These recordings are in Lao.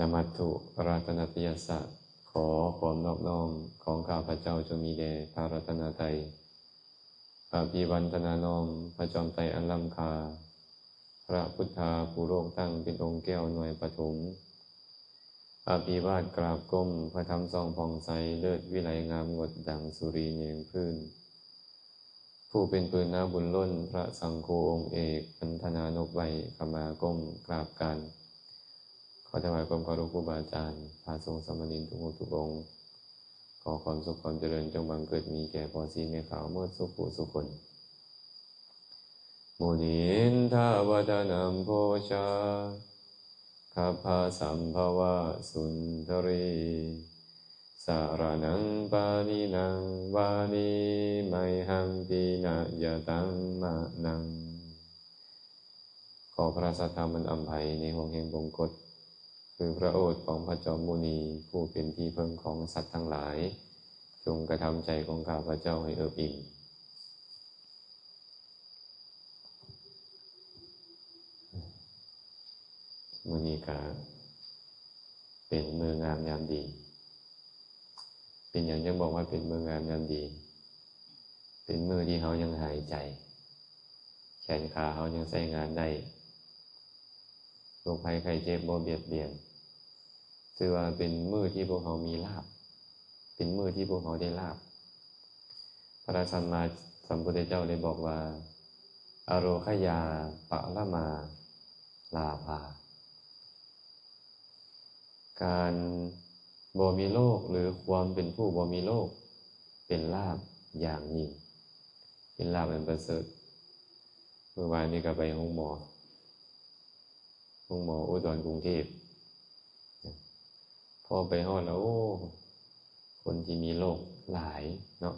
ນະມັດຖຸລັດຕະນະຕະຍາສະ ຂໍຄວາມນອບນ້ອມຂອງຂ້າພະເຈົ້າຈົ່ງມີແດ່ພະລັດຕະນະໄຕ. ອະພິວັນທະນານ້ອມພະຈອມໄຕອັນລ້ຳຄ່າ, ພະພຸດທາຜູ້ໂລກຕັ້ງເປັນອົງແກ້ວໜ່ວຍປະຖົມ. ອະພິວາດກາບກົ້ມພະທຳສ່ອງຜ່ອງໃສ, ເລີດວິໄລງາມງົດດັ່ງສຸລີແຍງພື້ນ. ຜູ້ເປັນພື້ນນາບຸນລົ້ນ, ພະສັງໂຄອົງເອກ ອັນທະນານົບໄຫວ້ ຂະມາກົ້ມກາບການ. ຂໍຖວາຍຄວາມເຄົາລົບຄູບາອາຈານ, ພະສົງສາມະເນນທຸກຮູບທຸກອົງ. ຂໍຄວາມສຸກຄວາມຈະເລີນຈົ່ງບັງເກີດມີແກ່ພໍ່ຊີແມ່ຂາວໝົດສູ່ຜູ້ສູ່ຄົນ. ມຸນິນທາວະຕະນຳໂພຊາ ຄັບພະສຳພະວະສຸນທະຣີ ສະລະນັງປານິນັງ ວານີໄມຫັງ ຕິນະຍະຕັງມະນັງ. ຂໍພະລາຊະທຳອັນອຳໄພໃນຫ່ວງແຫ່ງບົງກົດ ຄືພະໂອດຂອງພະຈອມມຸນີ ຜູ້ເປັນທີ່ເພິ່ງຂອງສັດທັງຫຼາຍ, ຈົ່ງກະທຳໃຈຂອງຂ້າພະເຈົ້າໃຫ້ເອິບອີ່ມ. ມື້ນີ້ກະເປັນມື້ງາມຍາມດີ. ເປັນຫຍັງຈຶ່ງບອກວ່າເປັນມື້ງາມຍາມດີ? ເປັນມື້ທີ່ເຮົາຍັງຫາຍໃຈ, ແຂນຂາເຮົາຍັງໃຊ້ງານໄດ້, ໂລກໄພໄຂ້ເຈັບບໍ່ບຽດບຽນ. ຖືວ່າເປັນມື້ທີ່ພວກເຮົາມີລາບ, ເປັນມື້ທີ່ພວກເຮົາໄດ້ລາບ. ພະສຳມາສຳພຸດທະເຈົ້າໄດ້ບອກວ່າ ອະໂລຄະຍາ ປະລະມາ ລາພາ. ການບໍ່ມີໂລກ ຫຼື ຄວາມເປັນຜູ້ບໍ່ມີໂລກ ເປັນລາບຢ່າງຍິ່ງ, ເປັນລາບອັນປະເສີດ. ມື້ວານນີ້ກໍໄປໂຮງໝໍ, ໂຮງໝໍອຸດອນກຸງເທບ. ພໍໄປຮອດແລ້ວ ໂອ້ ຄົນທີ່ມີໂລກຫຼາຍເນາະ,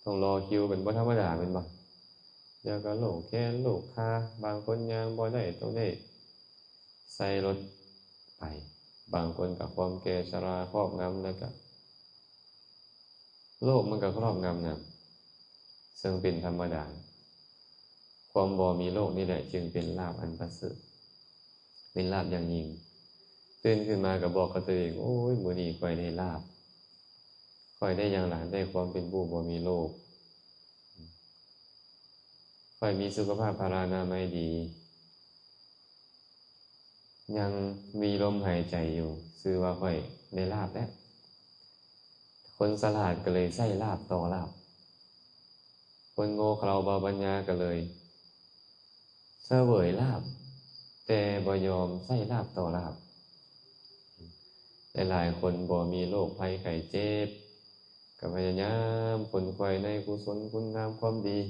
ຕ້ອງລໍຄິວເປັນບໍ່ທຳມະດາແມ່ນບໍ່? ແລ້ວກໍໂລກແຂນໂລກຂາ, ບາງຄົນຍ່າງບໍ່ໄດ້ ຕ້ອງໄດ້ໃສ່ລົດໄປ, ບາງຄົນກໍຄວາມແກ່ຊະລາຄອບງຳ ແລ້ວກໍ ໂລກມັນກໍຄອບງຳນຳ, ເຊິ່ງເປັນທຳມະດາ. ຄວາມບໍ່ມີໂລກນີ້ແຫຼະ ຈຶ່ງເປັນລາບອັນປະເສີດ, ເປັນລາບຢ່າງຍິ່ງ. ຕື່ນຂຶ້ນມາກໍບອກກັບຕົວເອງ, ໂອ້ຍ ມື້ນີ້ຂ້ອຍໄດ້ລາບ, ຂ້ອຍໄດ້ຫຍັງລະ? ໄດ້ຄວາມເປັນຜູ້ບໍ່ມີໂລກ. ຂ້ອຍມີສຸຂະພາບພະລານາໄມດີ, ຍັງມີລົມຫາຍໃຈຢູ່, ຊື່ວ່າຂ້ອຍໄດ້ລາບແລ້ວ. ຄົນສະຫຼາດກໍເລີຍໃຊ້ລາບຕໍ່ລາບ, ຄົນໂງ່ເຂົາເບົາປັນຍາກໍເລີຍສະເຫວີຍລາບ ແຕ່ບໍ່ຍອມໃຊ້ລາບຕໍ່ລາບ. ຫຼາຍໆຄົນບໍ່ມີໂລກໄພໄຂ້ເຈັບ ກໍພະຍາຍາມຂົນຂວາຍໃນກຸສົນຄຸນງາມຄວາມດີ,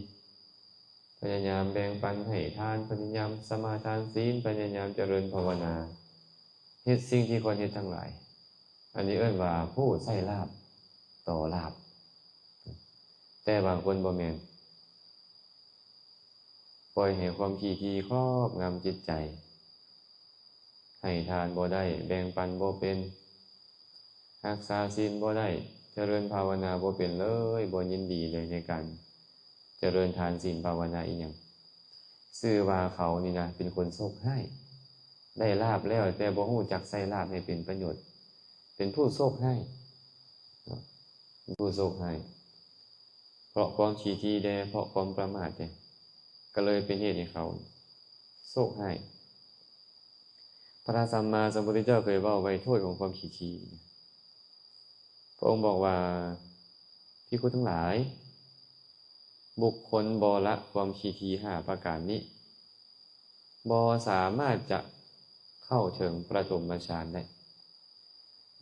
ພະຍາຍາມແບ່ງປັນໃຫ້ທານ, ພະຍາຍາມສະມາທານສິນ, ພະຍາຍາມຈະເລີນພາວະນາ, ເຮັດສິ່ງທີ່ຄວນເຮັດທັງຫຼາຍ. ອັນນີ້ເອີ້ນວ່າຜູ້ໃຊ້ລາບຕໍ່ລາບ. ແຕ່ບາງຄົນບໍ່ແມ່ນ, ປ່ອຍໃຫ້ຄວາມຂີ້ຖີ່ຄອບງຳຈິດໃຈ. ໃຫ້ທານບໍ່ໄດ້, ແບ່ງປັນບໍ່ເປັນ, ຮັກສາສິນບໍ່ໄດ້, ຈະເລີນພາວະນາບໍ່ເປັນເລີຍ, ບໍ່ຍິນດີເລີຍໃນການຈະເລີນທານສິນພາວະນາອີ່ຫຍັງ. ຊື່ວ່າເຂົານີ້ນະເປັນຄົນໂຊກຮ້າຍ, ໄດ້ລາບແລ້ວ ແຕ່ບໍ່ຮູ້ຈັກໃຊ້ລາບໃຫ້ເປັນປະໂຫຍດ, ເປັນຜູ້ໂຊກຮ້າຍເນາະ, ເປັນຜູ້ໂຊກຮ້າຍ ເພາະຄວາມຂີ້ຖີ່ແດ່, ເພາະຄວາມປະໝາດແດ່, ກໍເລີຍເປັນເຫດໃຫ້ເຂົາໂຊກຮ້າຍ. ພະສຳມາສຳພຸດທະເຈົ້າເຄີຍເວົ້າໄວ້ໂທດຂອງຄວາມຂີ້ຖີ່. ພະອົງບອກວ່າ, ພິກຂຸທັງຫຼາຍ, ບຸກຄົນບໍ່ລະຄວາມຂີ້ຖີ່ຫ້າປະການນີ້, ບໍ່ສາມາດຈະເຂົ້າເຖິງປະຖົມມະຊານໄດ້,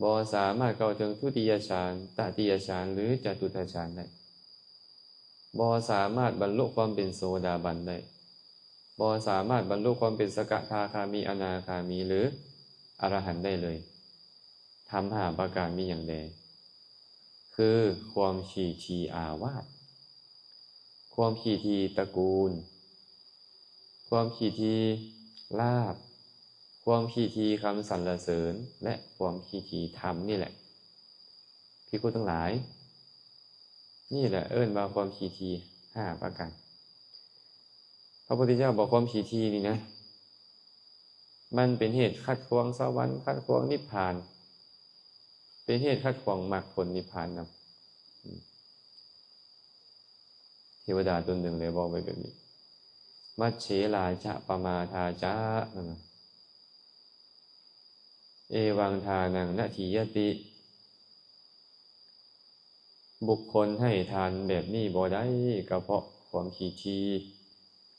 ບໍ່ສາມາດເຂົ້າເຖິງທຸຕິຍະຊານ, ຕະຕິຍະຊານ ຫຼື ຈະຕຸດທະຊານໄດ້, ບໍ່ສາມາດບັນລຸຄວາມເປັນໂສດາບັນໄດ້, ບໍ່ສາມາດບັນລຸຄວາມເປັນສະກະທາຄາມີ, ອະນາຄາມີ ຫຼື ອະລະຫັນໄດ້ເລີຍ. ທຳຫ້າປະການມີຫຍັງແດ່? ຄືຄວາມຂີ້ຖີ່ອາວາດ, ຄວາມຂີ້ຖີ່ຕະກູນ, ຄວາມຂີ້ຖີ່ລາບ, ຄວາມຂີ້ຖີ່ຄຳສັນລະເສີນ ແລະ ຄວາມຂີ້ຖີ່ທຳນີ້ແຫຼະ. ພິກຂຸທັງຫຼາຍ, ນີ້ແຫຼະເອີ້ນວ່າຄວາມຂີ້ຖີ່ຫ້າປະການ. ພະພຸດທະເຈົ້າບອກຄວາມຂີ້ຖີ່ນີ້ນະ, ມັນເປັນເຫດຂັດຂວາງສະຫວັນ, ຂັດຂວາງນິບພານ, ເປັນເຫດຂັດຂວາງມັກຜົນນິບພານນຳ. ເທວະດາຕົນໜຶ່ງເລີຍເວົ້າໄວ້ແບບນີ້, ມັດເສລາຈະປະມາທາຈະ ເອວັງທານັງນະທິຍະຕິ. ບຸກຄົນໃຫ້ທານແບບນີ້ບໍ່ໄດ້ ກໍເພາະຄວາມຂີ້ຖີ່,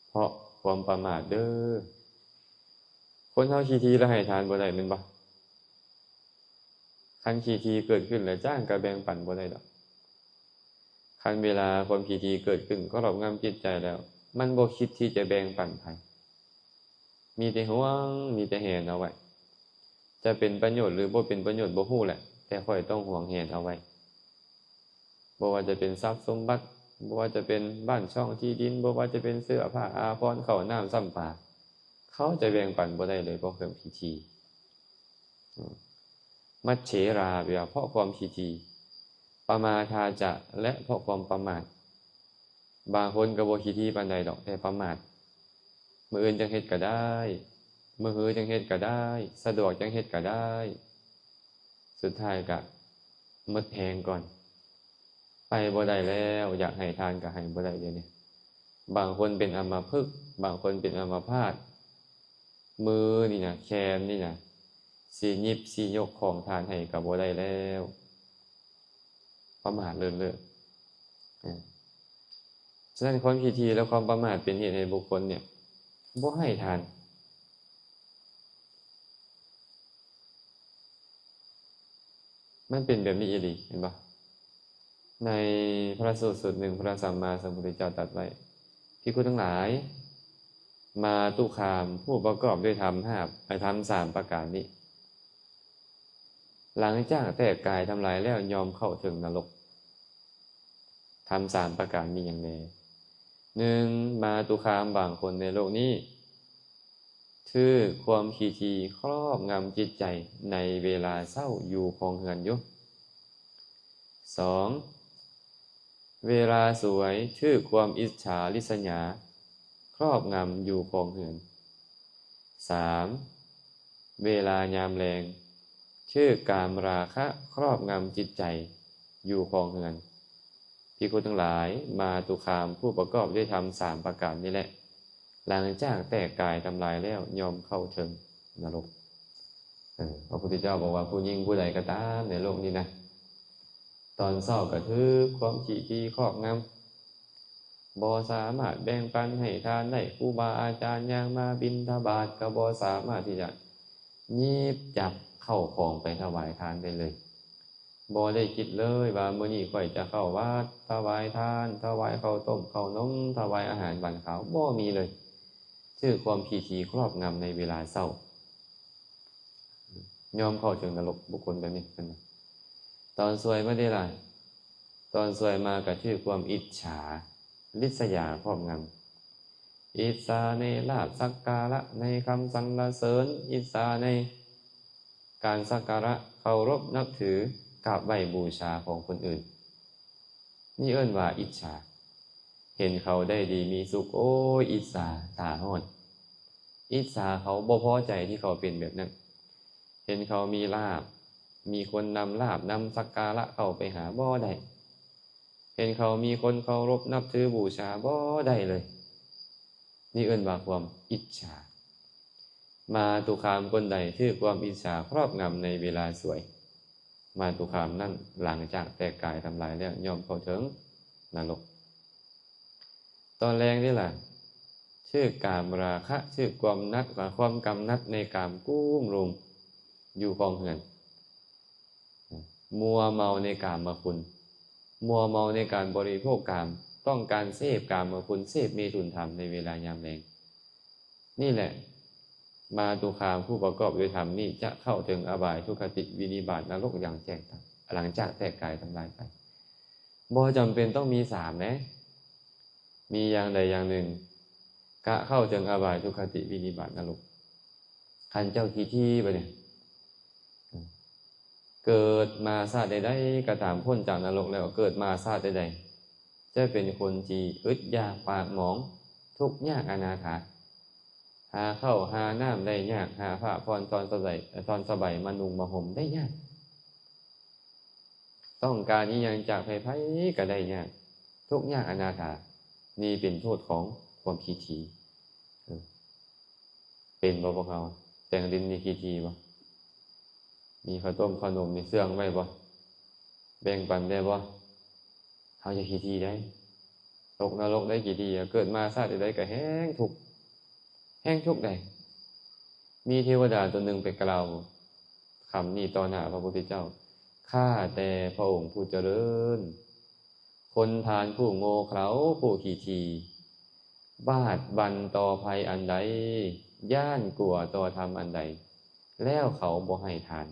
ເພາະຄວາມປະໝາດເດີ້. ຄົນເຮົາຂີ້ຖີ່ແລ້ວໃຫ້ທານບໍ່ໄດ້ແມ່ນບໍ່? ຄັນຂີ້ຖີ່ເກີດຂຶ້ນແລ້ວຈ້າງກໍແບ່ງປັນບໍ່ໄດ້ດອກ. ຄັນເວລາຄວາມຂີ້ຖີ່ເກີດຂຶ້ນຄອບງຳຈິດໃຈແລ້ວ, ມັນບໍ່ຄິດທີ່ຈະແບ່ງປັນໃຜ. ມີແຕ່ຫວງ, ມີແຕ່ແຫນເອົາໄວ້. ຈະເປັນປະໂຫຍດຫຼືບໍ່ເປັນປະໂຫຍດບໍ່ຮູ້ແຫຼະ, ແຕ່ຂ້ອຍຕ້ອງຫວງແຫນເອົາໄວ້. ບໍ່ວ່າຈະເປັນຊັບສົມບັດ, ບໍ່ວ່າຈະເປັນບ້ານຊ່ອງທີ່ດິນ, ບໍ່ວ່າຈະເປັນເສື້ອຜ້າອາພອນ, ເຂົ້ານ້ຳຊຳປາ, ເຂົາຈະແບ່ງປັນບໍ່ໄດ້ເລີຍ ເພາະເຄື່ອງພິທີ. ອືມ ມັດເສລາ ແປວ່າເພາະຄວາມຂີ້ຖີ່, ປະມາທາຈະ ແລະ ເພາະຄວາມປະໝາດ. ບາງຄົນກໍບໍ່ຂີ້ຖີ່ປານໃດດອກ ແຕ່ປະໝາດ, ມື້ອື່ນຈັ່ງເຮັດກໍໄດ້, ມື້ຮືຈັ່ງເຮັດກໍໄດ້, ສະດວກຈັ່ງເຮັດກໍໄດ້. ສຸດທ້າຍກະໝົດແຮງກ່ອນ, ໄປບໍ່ໄດ້ແລ້ວ, ຢາກໃຫ້ທານກໍໃຫ້ບໍ່ໄດ້ດຽວນີ້. ບາງຄົນເປັນອຳມະພຶກ, ບາງຄົນເປັນອຳມະພາດ, ມືນີ້ນະ, ແຂນນີ້ນະ, ຊິຫຍິບຊິຍົກຂອງທານໃຫ້ກໍບໍ່ໄດ້ແລ້ວ. ປະໝາດເລີນເລີ. ເອີ ສະນັ້ນ ຄວາມຂີ້ຖີ່ ແລະ ຄວາມປະໝາດເປັນເຫດໃຫ້ບຸກຄົນເນຍບໍ່ໃຫ້ທານ. ມັນເປັນແບບນີ້ອີ່ຫຼີ ເຫັນບໍ່? ໃນພະສູດສູດໜຶ່ງ ພະສຳມາສຳພຸດທະເຈົ້າຕັດໄວ້, ພິກຂຸທັງຫຼາຍ, ມາຕຸຄາມຜູ້ປະກອບດ້ວຍທຳຫ້າ ທຳສາມປະການນີ້ ຫຼັງຈາກແຕກກາຍທຳລາຍແລ້ວ ຍ່ອມເຂົ້າເຖິງນະລົກ. ທຳສາມປະການມີຫຍັງແດ່? ໜຶ່ງ, ມາຕຸຄາມບາງຄົນໃນໂລກນີ້ ຖືກຄວາມຂີ້ຖີ່ຄລອບງຳຈິດໃຈໃນເວລາເຊົ້າຢູ່ຄອງເຮືອນຢູ່. ສອງ, ເວລາສວຍຖືກຄວາມອິດສາລິດສະຫຍາຄລອບງຳຢູ່ຄອງເຮືອນ. ສາມ, ເວລາຍາມແລງຖືກກາມລາຄະຄລອບງຳຈິດໃຈຢູ່ຄອງເຮືອນ. ພິກຂຸທັງຫຼາຍ, ມາຕຸຄາມຜູ້ປະກອບດ້ວຍທຳສາມປະການນີ້ແຫຼະ ຫຼັງຈາກແຕກກາຍທຳລາຍແລ້ວ ຍ່ອມເຂົ້າເຖິງນະລົກ. ເອີ ພະພຸດທະເຈົ້າບອກວ່າ ຜູ້ຍິງຜູ້ໃດກໍຕາມໃນໂລກນີ້ນະ ຕອນເຊົ້າກໍຖືກຄວາມຂີ້ຖີ່ຄອບງຳ, ບໍ່ສາມາດແບ່ງປັນໃຫ້ທານໄດ້, ຄູບາອາຈານຍ່າງມາບິນທະບາດກໍບໍ່ສາມາດທີ່ຈະຫຍິບຈັບເຂົ້າຂອງໄປຖວາຍທານໄດ້ເລີຍ. ບໍ່ໄດ້ຄິດເລີຍວ່າມື້ນີ້ຂ້ອຍຈະເຂົ້າວັດຖວາຍທານ, ຖວາຍເຂົ້າຕົ້ມເຂົ້າໜົມ, ຖວາຍອາຫານຫວານຄາວ, ບໍ່ມີເລີຍ. ຖືກຄວາມຂີ້ຖີ່ຄລອບງຳໃນເວລາເຊົ້າ. ຍອມເຂົ້າເຖິງນະລົກ ບຸກຄົນແບບນີ້ເພິ່ນວ່າ. ຕອນສວຍມາເດລະ? ຕອນສວຍມາກໍຖືກຄວາມອິດສາລິດສະຫຍາຄອບງຳ. ອິດສາໃນລາບສັກກາລະ, ໃນຄຳສັນລະເສີນ, ອິດສາໃນການສັກກາລະເຄົາລົບນັບຖື, ກາບໄຫວ້ບູຊາຂອງຄົນອື່ນ. ນີ້ເອີ້ນວ່າອິດສາ. ເຫັນເຂົາໄດ້ດີມີສຸກ, ໂອ້ຍ ອິດສາ, ຕາຮ້ອນ. ອິດສາເຂົາ, ບໍ່ພໍໃຈທີ່ເຂົາເປັນແບບນັ້ນ. ເຫັນເຂົາມີລາບ, ມີຄົນນຳລາບນຳສັກກາລະເຂົ້າໄປຫາ, ບໍ່ໄດ້. ເຫັນເຂົາມີຄົນເຄົາລົບນັບຖືບູຊາ, ບໍ່ໄດ້ເລີຍ. ນີ້ເອີ້ນວ່າຄວາມອິດສາ. ມາຕຸຄາມຄົນໃດຖືກຄວາມອິດສາຄລອບງຳໃນເວລາສວຍ, ມາຕຸຄາມນັ້ນ ຫຼັງຈາກແຕກກາຍທຳລາຍແລ້ວ ຍ່ອມເຂົ້າເຖິງນະລົກ. ຕອນແລງນີ້ລະ ຖືກກາມລາຄະ, ຖືກຄວາມນັດ, ຄວາມກຳໜັດໃນກາມກຸ້ມລຸມຢູ່ຄອງເຮືອນ, ມົວເມົາໃນກາມມະຄຸນ, ມົວເມົາໃນການບໍລິໂພກກາມ, ຕ້ອງການເສບກາມມະຄຸນ, ເສບເມຖຸນທຳໃນເວລາຍາມແລງ. ນີ້ແຫຼະ ມາຕຸຄາມຜູ້ປະກອບດ້ວຍທຳນີ້ ຈະເຂົ້າເຖິງອະບາຍ, ທຸກຄະຕິ, ວິນິບາດ, ນະລົກຢ່າງແຈ້ງຕາ ຫຼັງຈາກແຕກກາຍທຳລາຍໄປ. ບໍ່ຈຳເປັນຕ້ອງມີສາມເດ້, ມີຢ່າງໃດຢ່າງໜຶ່ງກະເຂົ້າເຖິງອະບາຍ, ທຸກຄະຕິ, ວິນິບາດ, ນະລົກ. ຄັນເຈົ້າຂີ້ຖີ່ບາດນີ້ ເກີດມາຊາດໃດໆກໍຕາມ, ພົ້ນຈາກນະລົກແລ້ວ, ເກີດມາຊາດໃດໆ ຈະເປັນຄົນທີ່ອຶດຢາກປາກໝອງ, ທຸກຍາກອະນາຖາ. ຫາເຂົ້າຫານ້ຳໄດ້ຍາກ, ຫາຜ້າຜ່ອນທ່ອນສະໄບ, ທ່ອນສະໄບມານຸ່ງມາຫົ່ມໄດ້ຍາກ, ຕ້ອງການອີ່ຫຍັງຈາກໃຜໆກໍໄດ້ຍາກ, ທຸກຍາກອະນາຖາ. ນີ້ເປັນໂທດຂອງຄວາມຂີ້ຖີ່. ເອີ ເປັນບໍ່ພວກເຮົາ? ແຕ່ງລິນນີ້ຂີ້ຖີ່ບໍ່? ມີເຂົ້າຕົ້ມເຂົ້າໜົມນີ້ເຊື່ອງໄວ້ບໍ່? ແບ່ງປັນໄດ້ບໍ່? ເຮົາຢ່າຂີ້ຖີ່ໄດ໋, ຕົກນະລົກໄດ໋ ຂີ້ຖີ່. ເກີດມາຊາດໃດກໍແຮງທຸກ, ແຮງທຸກໄດ໋. ມີເທວະດາຕົວໜຶ່ງໄປກ່າວຄຳນີ້ຕໍ່ໜ້າພະພຸດທະເຈົ້າ: ຂ້າແຕ່ພະອົງຜູ້ຈະເລີນ, ຄົນພານຜູ້ໂງ່ເຂົາ ຜູ້ຂີ້ຖີ່ ບາດບັ່ນຕໍ່ໄພອັນໃດ, ຢ້ານກົວຕໍ່ທຳອັນໃດ, ແລ້ວເຂົາບໍ່ໃຫ້ທານ.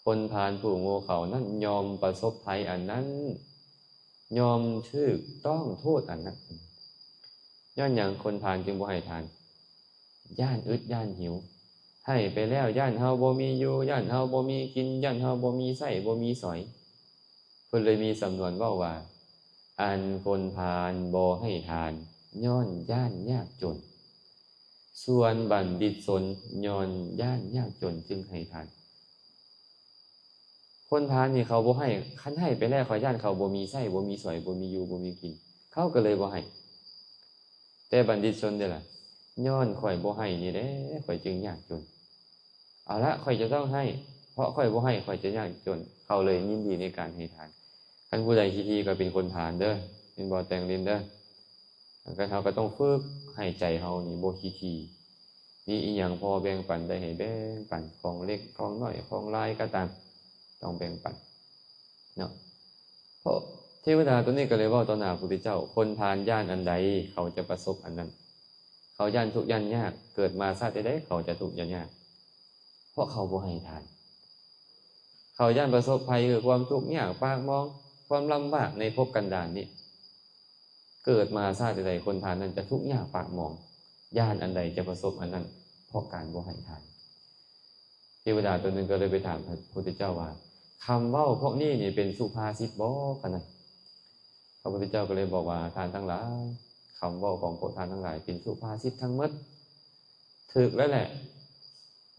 ຄົນພານຜູ້ໂງ່ເຂົານັ້ນຍ່ອມປະສົບໄພອັນນັ້ນ, ຍ່ອມຖືກຕ້ອງໂທດອັນນັ້ນ. ຍ້ອນຫຍັງຄົນພານຈຶ່ງບໍ່ໃຫ້ທານ? ຢ້ານອຶດຢ້ານຫິວ. ໃຫ້ໄປແລ້ວຢ້ານເຮົາບໍ່ມີຢູ່, ຢ້ານເຮົາບໍ່ມີກິນ, ຢ້ານເຮົາບໍ່ມີໃຊ້ ບໍ່ມີສອຍ. ເພິ່ນເລີຍມີສຳນວນເວົ້າວ່າ ອັນຄົນພານບໍ່ໃຫ້ທານ ຍ້ອນຢ້ານຍາກຈົນ, ສ່ວນບັນດິດຊົນ ຍ້ອນຢ້ານຍາກຈົນຈຶ່ງໃຫ້ທານ. ຄົນພານນີ້ເຂົາບໍ່ໃຫ້, ຄັນໃຫ້ໄປແລ້ວ ເຂົາຢ້ານເຂົາບໍ່ມີໃຊ້ ບໍ່ມີສອຍ ບໍ່ມີຢູ່ ບໍ່ມີກິນ, ເຂົາກໍເລີຍບໍ່ໃຫ້. ແຕ່ບັນດິດຊົນເດ້ລະ? ຍ້ອນຂ້ອຍບໍ່ໃຫ້ນີ້ແຫຼະ ຂ້ອຍຈຶ່ງຍາກຈົນ. ເອົາລະ ຂ້ອຍຈະຕ້ອງໃຫ້, ເພາະຂ້ອຍບໍ່ໃຫ້ ຂ້ອຍຈະຍາກຈົນ. ເຂົາເລີຍຍິນດີໃນການໃຫ້ທານ. ຄັນຜູ້ໃດຂີ້ຖີ່ກໍເປັນຄົນພານເດີ້, ແມ່ນບໍ່ ແຕ່ງລິນເດີ້? ກັນເຮົາກໍຕ້ອງຝຶກໃຫ້ໃຈເຮົານີ້ບໍ່ຂີ້ຖີ່. ມີອີ່ຫຍັງພໍແບ່ງປັນໄດ້ໃຫ້ແບ່ງປັນ, ຂອງເລັກຂອງນ້ອຍຂອງຫຼາຍກໍຕາມ ຕ້ອງແບ່ງປັນເນາະ. ເພາະເທວະດາຕົວນີ້ກໍເລີຍເວົ້າຕໍ່ໜ້າພະພຸດທະເຈົ້າ, ຄົນພານຢ້ານອັນໃດ ເຂົາຈະປະສົບອັນນັ້ນ. ເຂົາຢ້ານທຸກຢ້ານຍາກ, ເກີດມາຊາດໃດໆ ເຂົາຈະທຸກຈະຍາກ, ເພາະເຂົາບໍ່ໃຫ້ທານ. ເຂົາຢ້ານປະສົບໄພ ຄືຄວາມທຸກຍາກປາກໝອງ, ຄວາມລຳບາກໃນພົບກັນດານນີ້. ເກີດມາຊາດໃດໆ ຄົນພານນັ້ນຈະທຸກຍາກປາກໝອງ, ຢ້ານອັນໃດຈະປະສົບອັນນັ້ນ ເພາະການບໍ່ໃຫ້ທານ. ເທວະດາຕົວໜຶ່ງກໍເລີຍໄປຖາມພະພຸດທະເຈົ້າວ່າ ຄຳເວົ້າພວກນີ້ນີ້ເປັນສຸພາສິດບໍ່ ຂະນະ? ພະພຸດທະເຈົ້າກໍເລີຍບອກວ່າ ທ່ານທັງຫຼາຍ, ຄຳເວົ້າຂອງພວກທ່ານທັງຫຼາຍເປັນສຸພາສິດທັງໝົດ, ຖືກແລ້ວແຫຼະ.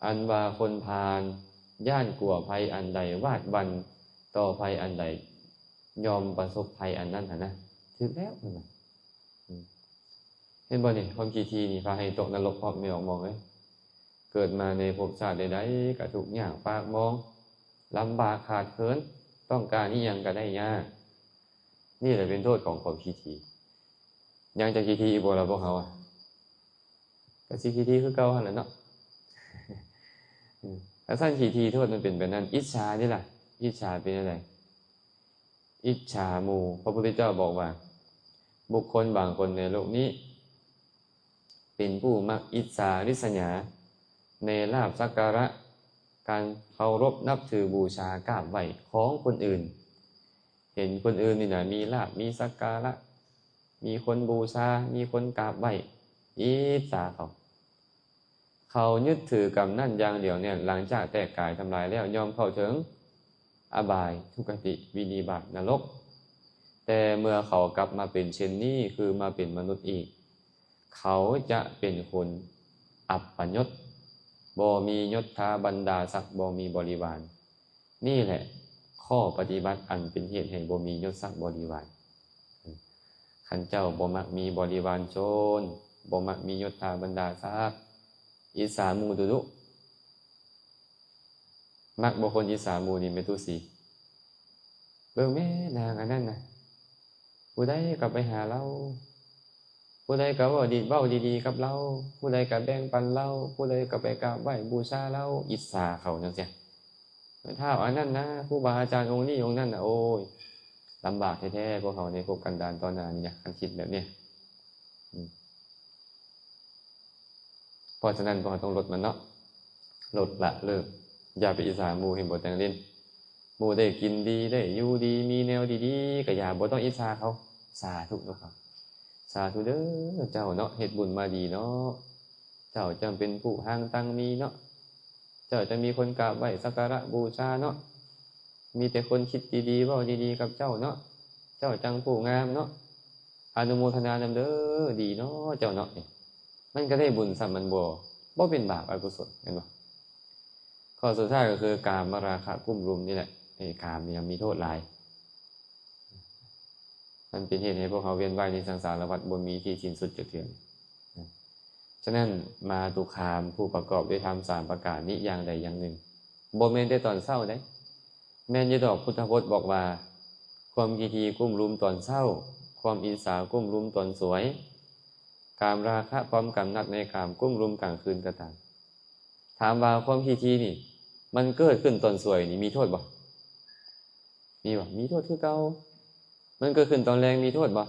ອັນວ່າຄົນພານຢ້ານກົວໄພອັນໃດ, ຫວາດຫວັ່ນຕໍ່ໄພອັນໃດ, ຍອມປະສົບໄພອັນນັ້ນຫັ້ນນະ, ຖືກແລ້ວຫັ້ນນະ. ເຫັນບໍ່ນີ້ ຄວາມຂີ້ຖີ່ນີ້ພາໃຫ້ຕົກນະລົກຮອບແມວມອງເອີຍ. ເກີດມາໃນພົບຊາດໃດໆ ກໍທຸກຍາກປາກໝອງ, ລຳບາກຂາດເຂີນ, ຕ້ອງການອີ່ຫຍັງກໍໄດ້ຍາກ. ນີ້ແຫຼະເປັນໂທດຂອງຄວາມຂີ້ຖີ່. ຍັງຈະຂີ້ຖີ່ອີກບໍ່ລະພວກເຮົາອະ? ກໍຊິຂີ້ຖີ່ຄືເກົ່າຫັ້ນແຫຼະເນາະ. ອືມ ຄັນຊັ້ນຂີ້ຖີ່ໂທດມັນເປັນແບບນັ້ນ. ອິດສາເດລະ? ອິດສາເປັນຈັ່ງໃດ? ອິດສາໝູ່. ພະພຸດທະເຈົ້າບອກວ່າ ບຸກຄົນບາງຄົນໃນໂລກນີ້ ເປັນຜູ້ມັກອິດສາລິດສະຫຍາໃນລາບສັກກາລະ, ການເຄົາລົບນັບຖືບູຊາກາບໄຫວ້ຂອງຄົນອື່ນ. ເຫັນຄົນອື່ນນີ້ນະ ມີລາບ ມີສັກກາລະ, ມີຄົນບູຊາ, ມີຄົນກາບໄຫວ້, ອິດສາເຂົາ. ເຂົາຍຶດຖືກຳນັ້ນຢ່າງໜຽວແໜ້ນ, ຫຼັງຈາກແຕກກາຍທຳລາຍແລ້ວ ຍ່ອມເຂົ້າເຖິງອະບາຍ, ທຸກຄະຕິ, ວິນິບາດ, ນະລົກ. ແຕ່ເມື່ອເຂົາກັບມາເປັນເຊັ່ນນີ້, ຄືມາເປັນມະນຸດອີກ, ເຂົາຈະເປັນຄົນອັບປະຍົດ, ບໍ່ມີຍົດທາບັນດາສັກ, ບໍ່ມີບໍລິວານ. ນີ້ແຫຼະຂໍ້ປະຕິບັດອັນເປັນເຫດໃຫ້ບໍ່ມີຍົດສັກບໍລິວານ. ຄັນເຈົ້າບໍ່ມັກມີບໍລິວານໂຈນ, ບໍ່ມັກມີຍົດທາບັນດາສັກ, ອິດສາໝູ່ດຸໆ. ມັກບໍ່ຄົນອິດສາໝູ່ນີ້ ແມ່ຕູ້ສີ? ເບິ່ງແມ້ນາງອັນນັ້ນນະ, ຜູ້ໃດກໍໄປຫາລາວ, ຜູ້ໃດກໍເວົ້າດີ, ເວົ້າດີໆກັບລາວ, ຜູ້ໃດກໍແບ່ງປັນລາວ, ຜູ້ໃດກໍໄປກາບໄຫວ້ບູຊາລາວ, ອິດສາເຂົາຈັ່ງຊີ້. ແມ່ນທ້າວອັນນັ້ນນະ, ຄູບາອາຈານອົງນີ້ອົງນັ້ນນະ, ໂອ້ຍ ລຳບາກແທ້ໆ ພວກເຮົາໃນພົບກັນດານຕໍ່ໜ້ານີ້ນະ, ຄັນຄິດແບບນີ້. ອືມ ເພາະສະນັ້ນ ພວກເຮົາຕ້ອງລົດມັນເນາະ, ລົດລະເລີກ, ຢ່າໄປອິດສາໝູ່. ເຫັນບໍ່ ແຕ່ງລິນ? ໝູ່ໄດ້ກິນດີ, ໄດ້ຢູ່ດີ, ມີແນວດີໆ ກໍຢ່າ, ບໍ່ຕ້ອງອິດສາເຂົາ. ສາທຸເນາະ, ສາທຸເດີ ເຈົ້າເນາະ ເຮັດບຸນມາດີເນາະ, ເຈົ້າຈັ່ງເປັນຜູ້ຮັ່ງຕັ້ງມີເນາະ, ເຈົ້າຈັ່ງມີຄົນກາບໄຫວ້ສັກກາລະບູຊາເນາະ, ມີແຕ່ຄົນຄິດດີໆ ເວົ້າດີໆກັບເຈົ້າເນາະ, ເຈົ້າຈັ່ງຜູ້ງາມເນາະ, ອະນຸໂມທະນານຳເດີ ດີເນາະ ເຈົ້າເນາະ. ມັນກໍໄດ້ບຸນຊ້ຳ ມັນບໍ່ ບໍ່ເປັນບາບອະກຸສົນ ແມ່ນບໍ່? ຂໍ້ສຸດທ້າຍກໍຄືກາມະລາຄະກຸ້ມລຸມນີ້ແຫຼະ. ເອີ ກາມນີ້ມີໂທດຫຼາຍ. ມັນເປັນເຫດໃຫ້ພວກເຮົາວຽນວ່າຍໃນສັງສາລະວັດ ບໍ່ມີທີ່ສິ້ນສຸດຈັກເທື່ອ. ສະນັ້ນ ມາຕຸຄາມຜູ້ປະກອບດ້ວຍທຳສາມປະການນີ້ຢ່າງໃດຢ່າງໜຶ່ງ ບໍ່ແມ່ນແຕ່ຕອນເຊົ້າເດ້. ແມ່ນຢູ່ດອກ ພຸດທະພົດບອກວ່າ ຄວາມຂີ້ຖີ່ກຸ້ມລຸມຕອນເຊົ້າ, ຄວາມອິດສາກຸ້ມລຸມຕອນສວຍ, ກາມລາຄະ ຄວາມກຳໜັດໃນກາມ ກຸ້ມລຸມກາງຄືນກໍຕາມ. ຖາມວ່າຄວາມຂີ້ຖີ່ນີ້ ມັນເກີດຂຶ້ນຕອນສວຍນີ້ມີໂທດບໍ່? ມີບໍ່? ມີໂທດຄືເກົ່າ. ມັນເກີດຂຶ້ນຕອນແລງມີໂທດບໍ່?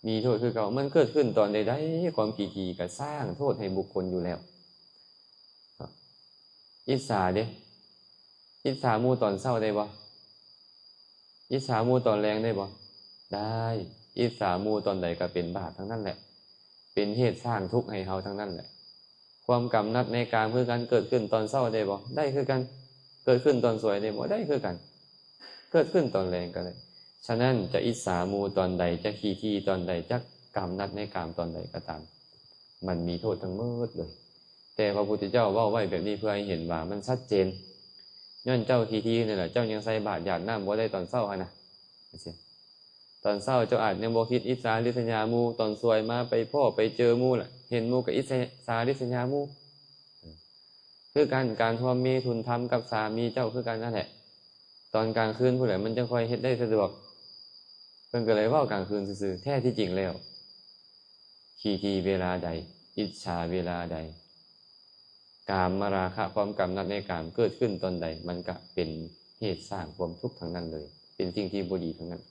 ມີໂທດຄືເກົ່າ. ມັນເກີດຂຶ້ນຕອນໃດໆ ຄວາມຂີ້ຖີ່ກໍສ້າງໂທດໃຫ້ບຸກຄົນຢູ່ແລ້ວ. ອິດສາເດ້? ອິດສາໝູ່ຕອນເຊົ້າໄດ້ບໍ່? ອິດສາໝູ່ຕອນແລງໄດ້ບໍ່? ໄດ້. ອິດສາໝູ່ຕອນໃດກໍເປັນບາບທັງນັ້ນແຫຼະ. ເປັນເຫດສ້າງທຸກໃຫ້ເຮົາທັງນັ້ນແຫຼະ. ຄວາມກຳໜັດໃນກາມຄືກັນ ເກີດຂຶ້ນຕອນເຊົ້າໄດ້ບໍ່? ໄດ້ຄືກັນ. ເກີດຂຶ້ນຕອນສວຍໄດ້ບໍ່? ໄດ້ຄືກັນ. ເກີດຂຶ້ນຕອນແລງກໍໄດ້. ສະນັ້ນ ຈະອິດສາໝູ່ຕອນໃດ, ຈະຂີ້ຖີ່ຕອນໃດ, ຈະກຳໜັດໃນກາມຕອນໃດກໍຕາມ, ມັນມີໂທດທັງໝົດເລີຍ. ແຕ່ພະພຸດທະເຈົ້າເວົ້າໄວ້ແບບນີ້ເພື່ອໃຫ້ເຫັນວ່າມັນຊັດເຈນ. ຍ້ອນເຈົ້າຂີ້ຖີ່ນີ້ແຫຼະ, ເຈົ້າຍັງໃສ່ບາດຢາດນ້ຳບໍ່ໄດ້ຕອນເຊົ້າຫັ້ນນະ. ຕອນເຊົ້າເຈົ້າອາດຍັງບໍ່ຄິດອິດສາລິສຍາໝູ່, ຕອນສວຍມາໄປພໍ້ໄປເຈີໝູ່ລະ ເຫັນໝູ່ກໍອິດສາລິສຍາໝູ່. ຄືກັນ, ການຮ່ວມມີທຸນທຳກັບສາມີເຈົ້າຄືກັນນັ້ນແຫຼະ. ຕອນກາງຄືນພຸ້ນແຫຼະ ມັນຈັ່ງຄ່ອຍເຮັດໄດ້ສະດວກ. ເພິ່ນກໍເລີຍເວົ້າກາງຄືນຊື່ໆ. ແທ້ທີ່ຈິງແລ້ວ ຂີ້ຖີ່ເວລາໃດ, ອິດສາເວລາໃດ, ກາມມະລາຄະ ຄວາມກຳໜັດໃນກາມເກີດຂຶ້ນຕອນໃດ, ມັນກະເປັນເຫດສ້າງຄວາມທຸກທັງນັ້ນເລີຍ, ເປັນສິ່ງທີ່ບໍ່ດີທັງນັ້ນ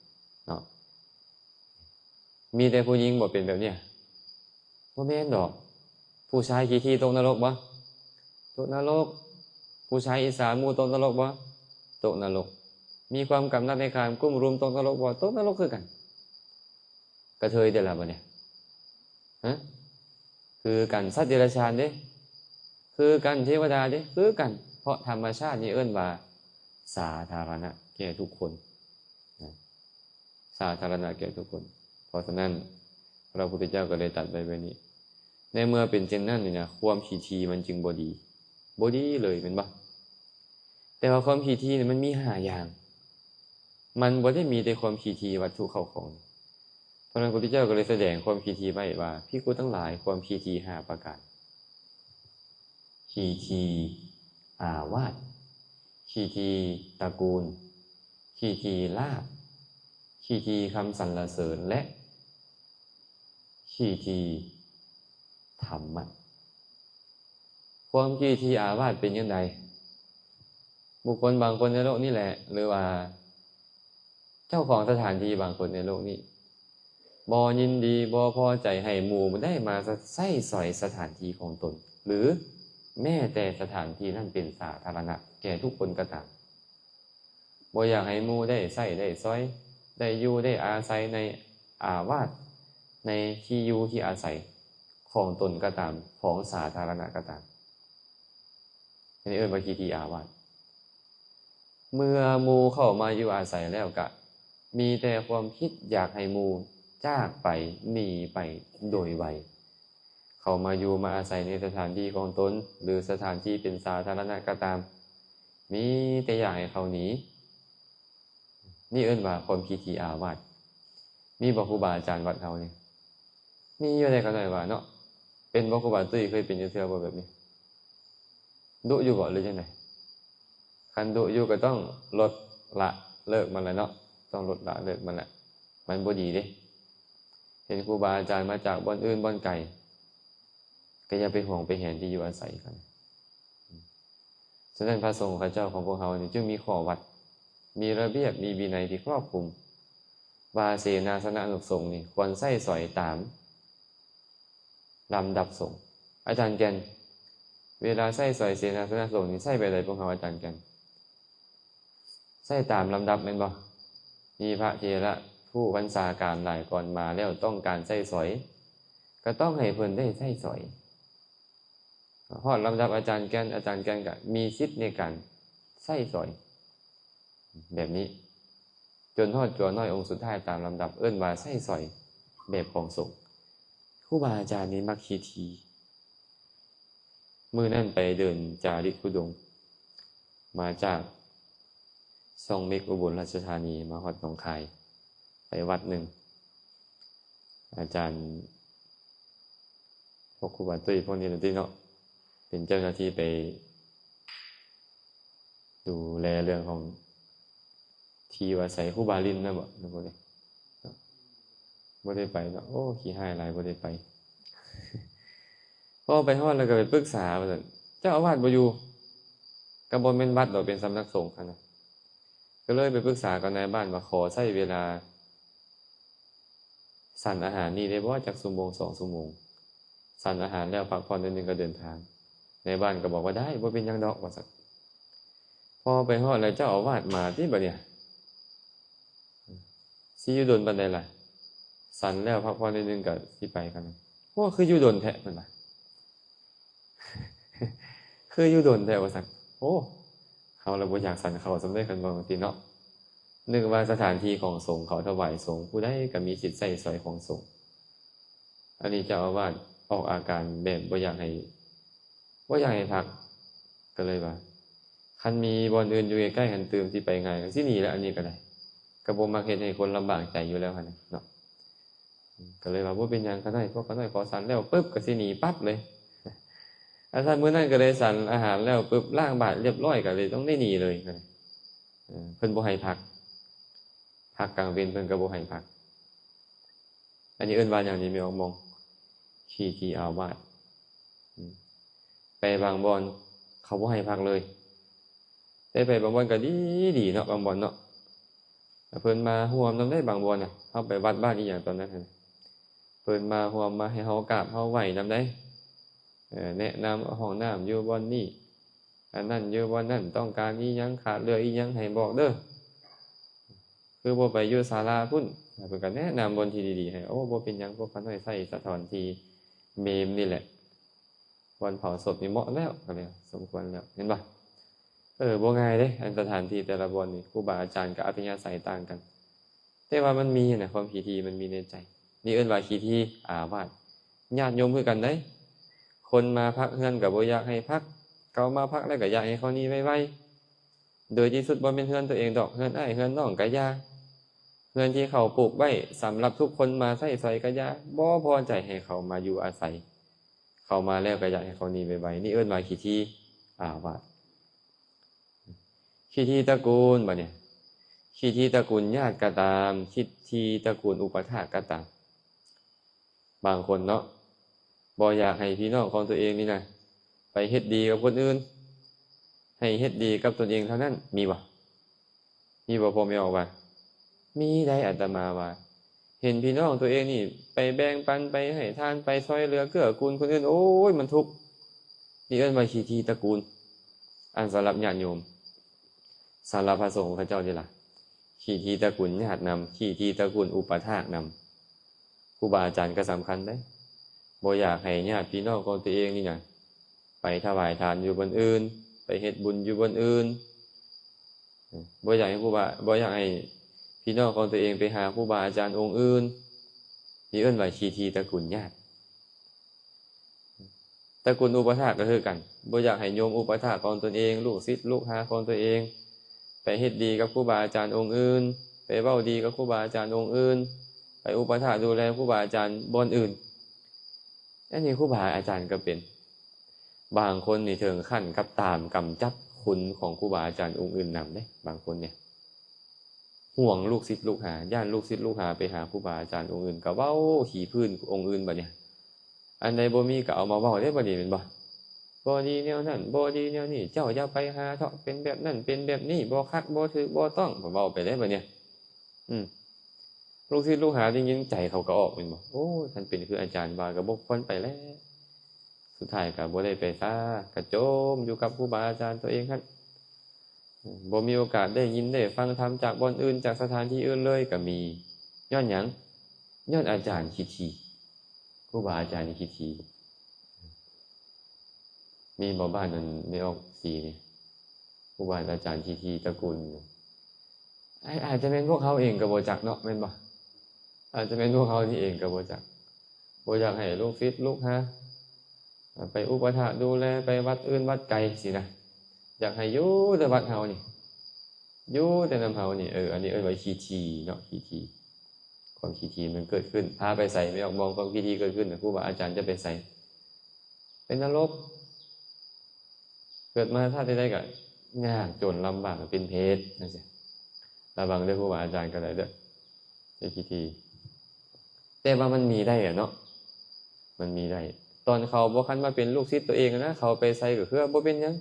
ເນາະ. ມີແຕ່ຜູ້ຍິງບໍ່ເປັນແບບນີ້? ບໍ່ແມ່ນດອກ. ຜູ້ຊາຍຂີ້ຖີ່ຕົກນະລົກບໍ່? ຕົກນະລົກ. ຜູ້ຊາຍອິດສາໝູ່ຕົກນະລົກບໍ່? ຕົກນະລົກ. ມີຄວາມກຳໜັດໃນກາມກຸ້ມລຸມຕົກນະລົກບໍ່? ຕົກນະລົກຄືກັນ. ກະເທີຍເດລະບາດນີ້ ຮະ? ຄືກັນ. ສັດເດລະຊານເດ້? ຄືກັນ. ເທວະດາເດ້? ຄືກັນ. ເພາະທຳມະຊາດນີ້ເອີ້ນວ່າສາທາລະນະແກ່ທຸກຄົນນະ, ສາທາລະນະແກ່ທຸກຄົນ. ເພາະສະນັ້ນ ພະພຸດທະເຈົ້າກໍເລີຍຕັດໄວ້ແບບນີ້. ໃນເມື່ອເປັນເຊັ່ນນັ້ນນີ້ນະ, ຄວາມຂີ້ຖີ່ມັນຈຶ່ງບໍ່ດີ, ບໍ່ດີເລີຍ ແມ່ນບໍ່? ແຕ່ວ່າຄວາມຂີ້ຖີ່ນີ້ມັນມີຫ້າຢ່າງ, ມັນບໍ່ໄດ້ມີແຕ່ຄວາມຂີ້ຖີ່ວັດຖຸເຂົ້າຂອງ. ເພາະນັ້ນ ພະພຸດທະເຈົ້າກໍເລີຍສະແດງຄວາມຂີ້ຖີ່ໄວ້ວ່າ, ພິກຂຸທັງຫຼາຍ, ຄວາມຂີ້ຖີ່ຫ້າປະການ, ຂີ້ຖີ່ອາວາດ, ຂີ້ຖີ່ຕະກູນ, ຂີ້ຖີ່ລາບ, ຂີ້ຖີ່ຄຳສັນລະເສີນ ແລະ ຂີ້ຖີ່ທຳມະ. ຄວາມຂີ້ຖີ່ອາວາດເປັນຈັ່ງໃດ? ບຸກຄົນບາງຄົນໃນໂລກນີ້ແຫຼະ ຫຼືວ່າເຈົ້າຂອງສະຖານທີ່ບາງຄົນໃນໂລກນີ້ ບໍ່ຍິນດີ ບໍ່ພໍໃຈໃຫ້ໝູ່ໄດ້ມາໃຊ້ສອຍສະຖານທີ່ຂອງຕົນ ຫຼື ແມ້ແຕ່ສະຖານທີ່ນັ້ນເປັນສາທາລະນະແກ່ທຸກຄົນກໍຕາມ. ບໍ່ຢາກໃຫ້ໝູ່ໄດ້ໃຊ້ໄດ້ສອຍ, ໄດ້ຢູ່ໄດ້ອາໄສໃນອາວາດ, ໃນທີ່ຢູ່ທີ່ອາໄສຂອງຕົນກໍຕາມ, ຂອງສາທາລະນະກໍຕາມ. ອັນນີ້ເອີ້ນວ່າຂີ້ຖີ່ອາວາດ. ເມື່ອໝູ່ເຂົ້າມາຢູ່ອາໄສແລ້ວກະມີແຕ່ຄວາມຄິດຢາກໃຫ້ໝູ່ຈາກໄປ, ໜີໄປໂດຍໄວ. ເຂົາມາຢູ່ມາອາໄສໃນສະຖານທີ່ຂອງຕົນ ຫຼື ສະຖານທີ່ເປັນສາທາລະນະກໍຕາມ, ມີແຕ່ຢາກໃຫ້ເຂົາໜີ. ນີ້ເອີ້ນວ່າຄວາມຂີ້ຖີ່ອາວາດ. ມີບໍ່ຄູບາອາຈານວັດເຮົານີ້? ມີຢູ່ໃດ໋ ຂ້ານ້ອຍວ່າເນາະ. ເປັນບໍ່ ຄູບາຕຸ້ຍ ເຄີຍເປັນຢູ່ເທື່ອບໍ່ແບບນີ້? ດຸຢູ່ບໍ່ ຫຼືຈັ່ງໃດ? ຄັນດຸຢູ່ກໍຕ້ອງລົດລະເລີກມັນແຫຼະເນາະ, ຕ້ອງລົດລະເລີກມັນແຫຼະ, ມັນບໍ່ດີເດ້. ເຫັນຄູບາອາຈານມາຈາກບ່ອນອື່ນບ່ອນໄກ ກໍຢ່າໄປຫວງໄປແຫນທີ່ຢູ່ອາໄສເຂົາ. ສະນັ້ນ ພະສົງຂະເຈົ້າຂອງພວກເຮົານີ້ຈຶ່ງມີຂໍ້ວັດ, ມີລະບຽບ, ມີວິໄນທີ່ຄອບຄຸມ ວ່າເສນາສະນະສົງນີ້ຄວນໃຊ້ສອຍຕາມລຳດັບສົງ. ອາຈານແກ່ນ, ເວລາໃຊ້ສອຍເສນາສະນະສົງນີ້ໃຊ້ແບບໃດພວກເຮົາ ອາຈານແກ່ນ? ໃຊ້ຕາມລຳດັບແມ່ນບໍ່? ມີພະເຖລະຜູ້ບັນຊາການຫຼາຍກ່ອນມາແລ້ວຕ້ອງການໃຊ້ສອຍ, ກໍຕ້ອງໃຫ້ເພິ່ນໄດ້ໃຊ້ສອຍ. ຮອດລຳດັບອາຈານແກ່ນ, ອາຈານແກ່ນກໍມີສິດໃນການໃຊ້ສອຍ ແບບນີ້ ຈົນຮອດຕົວນ້ອຍອົງສຸດທ້າຍຕາມລຳດັບ, ເອີ້ນວ່າໃຊ້ສອຍແບບຂອງສົງ. ຄູ ຄູບາອາຈານນີ້ມັກຂີ້ຖີ່. ມື້ນັ້ນໄປເດີນຈາລິກທຸດົງ ມາຈາກຊ່ອງເມັກ ອຸບົນລາຊະທານີ ມາຮອດໜອງຄາຍ ໄປວັດໜຶ່ງ ອາຈານ ພວກຄູບາຕຸ້ຍພວກນີ້ລະຕິເນາະ ເປັນເຈົ້າໜ້າທີ່ໄປດູແລເລື່ອງຂອງທີ່ຢູ່ອາໄສ. ຄູບາລິນນະບໍ ບໍ່ໄດ້ ບໍ່ໄດ້ໄປເນາະ. ໂອ້ ຂີ້ຮ້າຍຫຼາຍ ບໍ່ໄດ້ໄປ. ພໍໄປຮອດແລ້ວກໍໄປປຶກສາວ່າຊັ້ນ ເຈົ້າອາວາດບໍ່ຢູ່ ກໍບໍ່ແມ່ນວັດດອກ ເປັນສຳນັກສົງຫັ້ນນະ. ກໍເລີຍໄປປຶກສາກັບນາຍບ້ານວ່າ ຂໍໃຊ້ເວລາສັນອາຫານນີ້ໄດ້ບໍ່ ຈັກຊົ່ວໂມງສອງຊົ່ວໂມງ. ສັນອາຫານແລ້ວພັກຜ່ອນໜ້ອຍໜຶ່ງກໍເດີນທາງ. ນາຍບ້ານກໍບອກວ່າ ໄດ້ ບໍ່ເປັນຫຍັງດອກ ວ່າຊັ້ນ. ພໍໄປຮອດແລ້ວ ເຈົ້າອາວາດມາຕິບາດນີ້ ຊິຢູ່ດົນປານໃດລະ? ສັນແລ້ວພັກຜ່ອນໜ້ອຍໜຶ່ງກໍຊິໄປກັນ. ໂອ້ ຄືຢູ່ດົນແທ້ ເພິ່ນວ່າ ຄືຢູ່ດົນແທ້ ວ່າຊັ້ນ. ໂອ້ ເຮົາລະບໍ່ຢາກສັນເຂົ້າສ່ຳໃດ ຄັນວ່າຈັ່ງຊີ້ເນາະ. ນຶກວ່າສະຖານທີ່ຂອງສົງ ເຂົາຖວາຍສົງ ຜູ້ໃດກໍມີສິດໃຊ້ສອຍຂອງສົງ. ອັນນີ້ເຈົ້າອາວາດອອກອາການແບບບໍ່ຢາກໃຫ້ ບໍ່ຢາກໃຫ້ພັກ ກໍເລີຍວ່າ ຄັນມີບ່ອນອື່ນຢູ່ໃກ້ໆຫັ້ນຕື່ມ ຊິໄປງ່າຍ ກໍຊິໜີແລ້ວ. ອັນນີ້ກໍໄດ້ ກໍບໍ່ມັກເຮັດໃຫ້ຄົນລຳບາກໃຈຢູ່ແລ້ວຫັ້ນນະເນາະ. ກໍເລີຍວ່າ ບໍ່ເປັນຫຍັງ ຂ້ານ້ອຍ ພວກຂ້ານ້ອຍຂໍສັນແລ້ວປຶບ ກໍຊິໜີປັບເລີຍ. ອາ ຊັ້ນມື້ນັ້ນກໍໄດ້ສັນອາຫານແລ້ວປຶບ ລ້າງບາດລຽບຮ້ອຍ ກໍເລີຍຕ້ອງໄດ້ໜີເລີຍ. ເອີ ເພິ່ນບໍ່ໃຫ້ພັກ ພັກກາງເວັນເພິ່ນກໍບໍ່ໃຫ້ພັກ. ອັນນີ້ເອີ້ນວ່າຫຍັງນີ້ ແມ່ອອກມອງ? ຂີ້ຖີ່ອາວາດ. ອືມ ໄປບາງບ່ອນເຂົາບໍ່ໃຫ້ພັກເລີຍ. ແຕ່ໄປບາງບ່ອນກໍດີໆເນາະ ບາງບ່ອນເນາະ. ເພິ່ນມາຮ່ວມນຳໄດ້ບາງບ່ອນນະ. ເຮົາໄປວັດບ້ານອີ່ຫຍັງຕອນນັ້ນຫັ້ນ ເພິ່ນມາຮ່ວມ ມາໃຫ້ເຮົາກາບເຮົາໄຫວ້ນຳໄດ໋. ເອີ ແນະນຳຫ້ອງນ້ຳຢູ່ບ່ອນນີ້ ອັນນັ້ນຢູ່ບ່ອນນັ້ນ ຕ້ອງການອີ່ຫຍັງ ຂາດເຫຼືອອີ່ຫຍັງໃຫ້ບອກເດີ. ຄືບໍ່ໄປຢູ່ສາລາພຸ້ນ ເພິ່ນກໍແນະນຳບ່ອນທີ່ດີໆໃຫ້. ໂອ້ ບໍ່ເປັນຫຍັງ ພວກຂ້ານ້ອຍໃຊ້ສະຖານທີ່ເມມນີ້ແຫຼະ ບ່ອນເຜົາສົບນີ້ເໝາະແລ້ວ ກໍແລ້ວ ສົມຄວນແລ້ວ ເຫັນບໍ່? ເອີ ບໍ່ງ່າຍເດ້ ອັນສະຖານທີ່ແຕ່ລະບ່ອນນີ້ ຄູບາອາຈານກັບອັດທະຍາໄສຕ່າງກັນ ແຕ່ວ່າມັນມີນະ ຄວາມຂີ້ຖີ່ມັນມີໃນໃຈ. ນີ້ເອີ້ນວ່າຂີ້ຖີ່ອາວາດ. ຍາດໂຍມຄືກັນເດ້ ຄົນມາພັກເຮືອນກໍບໍ່ຢາກໃຫ້ພັກ ເຂົາມາພັກແລ້ວກໍຢາກໃຫ້ເຂົາໜີໄວໆ. ໂດຍທີ່ສຸດບໍ່ແມ່ນເຮືອນຕົວເອງດອກ ເຮືອນອ້າຍເຮືອນນ້ອງກໍຢ່າ ເຮືອນທີ່ເຂົາປູກໄວ້ສຳລັບທຸກຄົນມາໃຊ້ສອຍກໍຢ່າ ບໍ່ພໍໃຈໃຫ້ເຂົາມາຢູ່ອາໄສ. ເຂົາມາແລ້ວກໍຢາກໃຫ້ເຂົາໜີໄວໆ. ນີ້ເອີ້ນວ່າຂີ້ຖີ່ອາວາດ. ຂີ້ຖີ່ຕະກູນ ບາດນີ້ ຂີ້ຖີ່ຕະກູນຍາດກໍຕາມ ຂີ້ຖີ່ຕະກູນອຸປະຖາກກໍຕາມ. ບາງຄົນເນາະ ບໍ່ຢາກໃຫ້ພີ່ນ້ອງຂອງຕົວເອງນີ້ນະ ໄປເຮັດດີກັບຄົນອື່ນ ໃຫ້ເຮັດດີກັບຕົນເອງເທົ່ານັ້ນ. ມີບໍ່? ມີບໍ່? ພໍ່ແມ່ອອກວ່າ ມີໄດ໋. ອາດຕະມາວ່າ ເຫັນພີ່ນ້ອງຕົວເອງນີ້ໄປແບ່ງປັນ ໄປໃຫ້ທານ ໄປຊ່ອຍເຫຼືອເກື້ອກູນຄົນອື່ນ ໂອ້ຍ ມັນທຸກ. ນີ້ເອີ້ນວ່າຂີ້ຖີ່ຕະກູນ ອັນສຳລັບຍາດໂຍມ. ສຳລັບພະສົງເຂົາເຈົ້ານີ້ລະ ຂີ້ຖີ່ຕະກູນຍາດນຳ ຂີ້ຖີ່ຕະກູນອຸປະຖາກນຳ. ຄູບາອາຈານກໍສຳຄັນເດ້ ບໍ່ຢາກໃຫ້ຍາດພີ່ນ້ອງຂອງຕົວເອງນີ້ນະ ໄປຖວາຍທານຢູ່ບ່ອນອື່ນ ໄປເຮັດບຸນຢູ່ບ່ອນອື່ນ. ບໍ່ຢາກໃຫ້ຄູບາ ບໍ່ຢາກໃຫ້ພີ່ນ້ອງຂອງຕົວເອງໄປຫາຄູບາອາຈານອົງອື່ນ. ນີ້ເອີ້ນວ່າຂີ້ຖີ່ຕະກູນຍາດ. ຕະກູນອຸປະຖາກກໍຄືກັນ ບໍ່ຢາກໃຫ້ໂຍມອຸປະຖາກຂອງຕົນເອງ ລູກສິດລູກຫາຂອງຕົວເອງ ໄປເຮັດດີກັບຄູບາອາຈານອົງອື່ນ ໄປເວົ້າດີກັບຄູບາອາຈານອົງອື່ນ ໄປອຸປະຖາກດູແລຄູບາອາຈານບ່ອນອື່ນ. ອັນນີ້ຄູບາອາຈານກໍເປັນ. ບາງຄົນນີ້ເຖິງຂັ້ນກັບຕາມກຳຈັດຄຸນຂອງຄູບາອາຈານອົງອື່ນນຳເດ້. ບາງຄົນນີ້ຫ່ວງລູກສິດລູກຫາ ຢ້ານລູກສິດລູກຫາໄປຫາຄູບາອາຈານອົງອື່ນ ກໍເວົ້າຂີ້ພື້ນອົງອື່ນ. ບາດນີ້ ອັນໃດບໍ່ມີກໍເອົາມາເວົ້າເດ້ ບາດນີ້ແມ່ນບໍ່? ບໍ່ດີແນວນັ້ນ ບໍ່ດີແນວນີ້ ເຈົ້າຢ່າໄປຫາເຖາະ ເປັນແບບນັ້ນ ເປັນແບບນີ້ ບໍ່ຄັກ ບໍ່ຖືກ ບໍ່ຕ້ອງ ເວົ້າໄປເດ້ ບາດນີ້. ອືມ ລູກສິດລູກຫາໄດ້ຍິນໃຈເຂົາກໍອອກ ແມ່ນບໍ່? ໂອ້ຍ ຄັນເປັນຄືອາຈານວ່າກໍບໍ່ຄວນໄປແລ້ວ. ສຸດທ້າຍກໍບໍ່ໄດ້ໄປສາ ກໍຈົມຢູ່ກັບຄູບາອາຈານຕົວເອງຫັ້ນ. ບໍ່ມີໂອກາດໄດ້ຍິນໄດ້ຟັງທຳຈາກບ່ອນອື່ນ ຈາກສະຖານທີ່ອື່ນເລີຍກໍມີ. ຍ້ອນຫຍັງ? ຍ້ອນອາຈານຂີ້ຖີ່ ຄູບາອາຈານນີ້ຂີ້ຖີ່. ມີບໍ່ ບ້ານນັ້ນ ແມ່ອອກສີນີ້ ຄູບາອາຈານຂີ້ຖີ່ຕະກູນ ອາດ ອາດຈະແມ່ນພວກເຮົາເອງກໍບໍ່ຈັກເນາະ ແມ່ນບໍ່? ອາດຈະແມ່ນພວກເຮົານີ້ເອງກໍບໍ່ຈັກ. ບໍ່ຢາກໃຫ້ລູກສິດລູກຫາໄປອຸປະຖາກດູແລ ໄປວັດອື່ນວັດໄກຊີ້ນະ, ຢາກໃຫ້ຢູ່ແຕ່ວັດເຮົານີ້ ຢູ່ແຕ່ນຳເຮົານີ້. ເອີ ອັນນີ້ເອີ້ນວ່າຂີ້ຖີ່ເນາະ, ຂີ້ຖີ່. ຄວາມຂີ້ຖີ່ມັນເກີດຂຶ້ນ ພາໄປໃສ? ແມ່ອອກ ມອງຄວາມຂີ້ຖີ່ເກີດຂຶ້ນນະ, ຄູບາອາຈານຈະໄປໃສ? ໄປນະລົກ. ເກີດມາຊາດໃດໆກໍຍາກຈົນລຳບາກ ເປັນເປດຈັ່ງຊີ້. ລະວັງເດີ ຄູບາອາຈານກໍໄດ້ເດີ ໄດ້ຂີ້ຖີ່. ແຕ່ວ່າມັນມີໄດ້ແຫຼະເນາະ, ມັນມີໄດ້. ຕອນເຂົາບໍ່ທັນມາເປັນລູກສິດຕົວເອງນະ, ເຂົາໄປໃສກໍຄືວ່າບໍ່ເປັນຫຍັງ.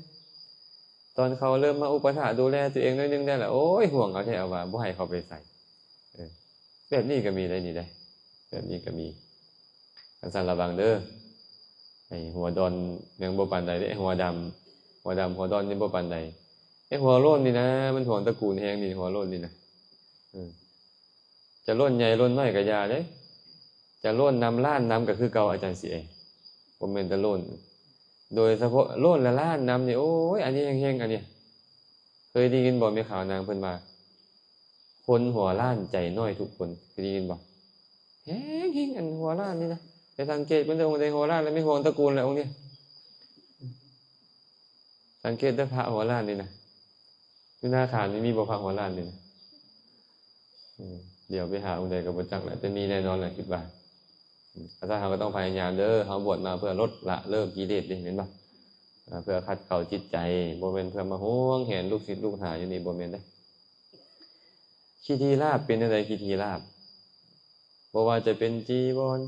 ຕອນເຂົາເລີ່ມມາອຸປະຖາກດູແລຕົວເອງໜ້ອຍໜຶ່ງໄດ້ລະ, ໂອ້ຍ ຫ່ວງເອົາແທ້ເອົາວ່າ, ບໍ່ໃຫ້ເຂົາໄປໃສ. ເອີ ແບບນີ້ກໍມີໄດ໋ນີ້ໄດ໋, ແບບນີ້ກໍມີ. ຄັນຊັ້ນລະວັງເດີ. ໄອ້ຫົວດອນຍັງບໍ່ປານໃດເດ້, ຫົວດຳ ຫົວດຳຫົວດອນຍັງບໍ່ປານໃດ. ໄອ້ຫົວໂລ້ນນີ້ນະ, ມັນຫວງຕະກູນແຮງນີ້, ຫົວໂລ້ນນີ້ນະ. ເອີ ຈະໂລ້ນໃຫຍ່ໂລ້ນນ້ອຍກໍຢ່າເດ້, ຈະໂລ້ນນຳລ້ານນຳກໍຄືເກົ່າ, ອາຈານສີແອ. ບໍ່ແມ່ນແຕ່ໂລ້ນ, ໂດຍສະເພາະໂລ້ນລະລ້ານນຳນີ້, ໂອ້ຍ ອັນນີ້ແຮງໆ ອັນນີ້. ເຄີຍໄດ້ຍິນບໍ່ ແມ່ຂາວນາງເພິ່ນວ່າ ຄົນຫົວລ້ານໃຈນ້ອຍທຸກຄົນ? ເຄີຍໄດ້ຍິນບໍ່? ແຮງໆ ອັນຫົວລ້ານນີ້ນະ. ໄປສັງເກດເບິ່ງເດີ, ອົງໃດຫົວລ້ານແລ້ວ ແມ່ນຫວງຕະກູນແຫຼະອົງນີ້. ສັງເກດເດີ ພະຫົວລ້ານນີ້ນະ, ຢູ່ນາຄານນີ້ມີບໍ່ ພະຫົວລ້ານນີ້ນະ? ອືມ ດຽວໄປຫາອົງໃດກໍບໍ່ຈັກແຫຼະ, ແຕ່ມີແນ່ນອນແຫຼະ ຄິດວ່າ. ອືມ ອາຈານ ເຮົາກໍຕ້ອງພະຍາຍາມເດີ, ເຮົາບວດມາເພື່ອລົດລະເລີກກິເລດເດ້ ແມ່ນບໍ່? ເພື່ອຂັດເກົາຈິດໃຈ, ບໍ່ແມ່ນເພື່ອມາຫວງແຫນລູກສິດລູກຫາຢູ່ນີ້, ບໍ່ແມ່ນເດ້. ຂີ້ຖີ່ລາບເປັນແນວໃດ? ຂີ້ຖີ່ລາບ ບໍ່ວ່າຈະເປັນຈີວອນ,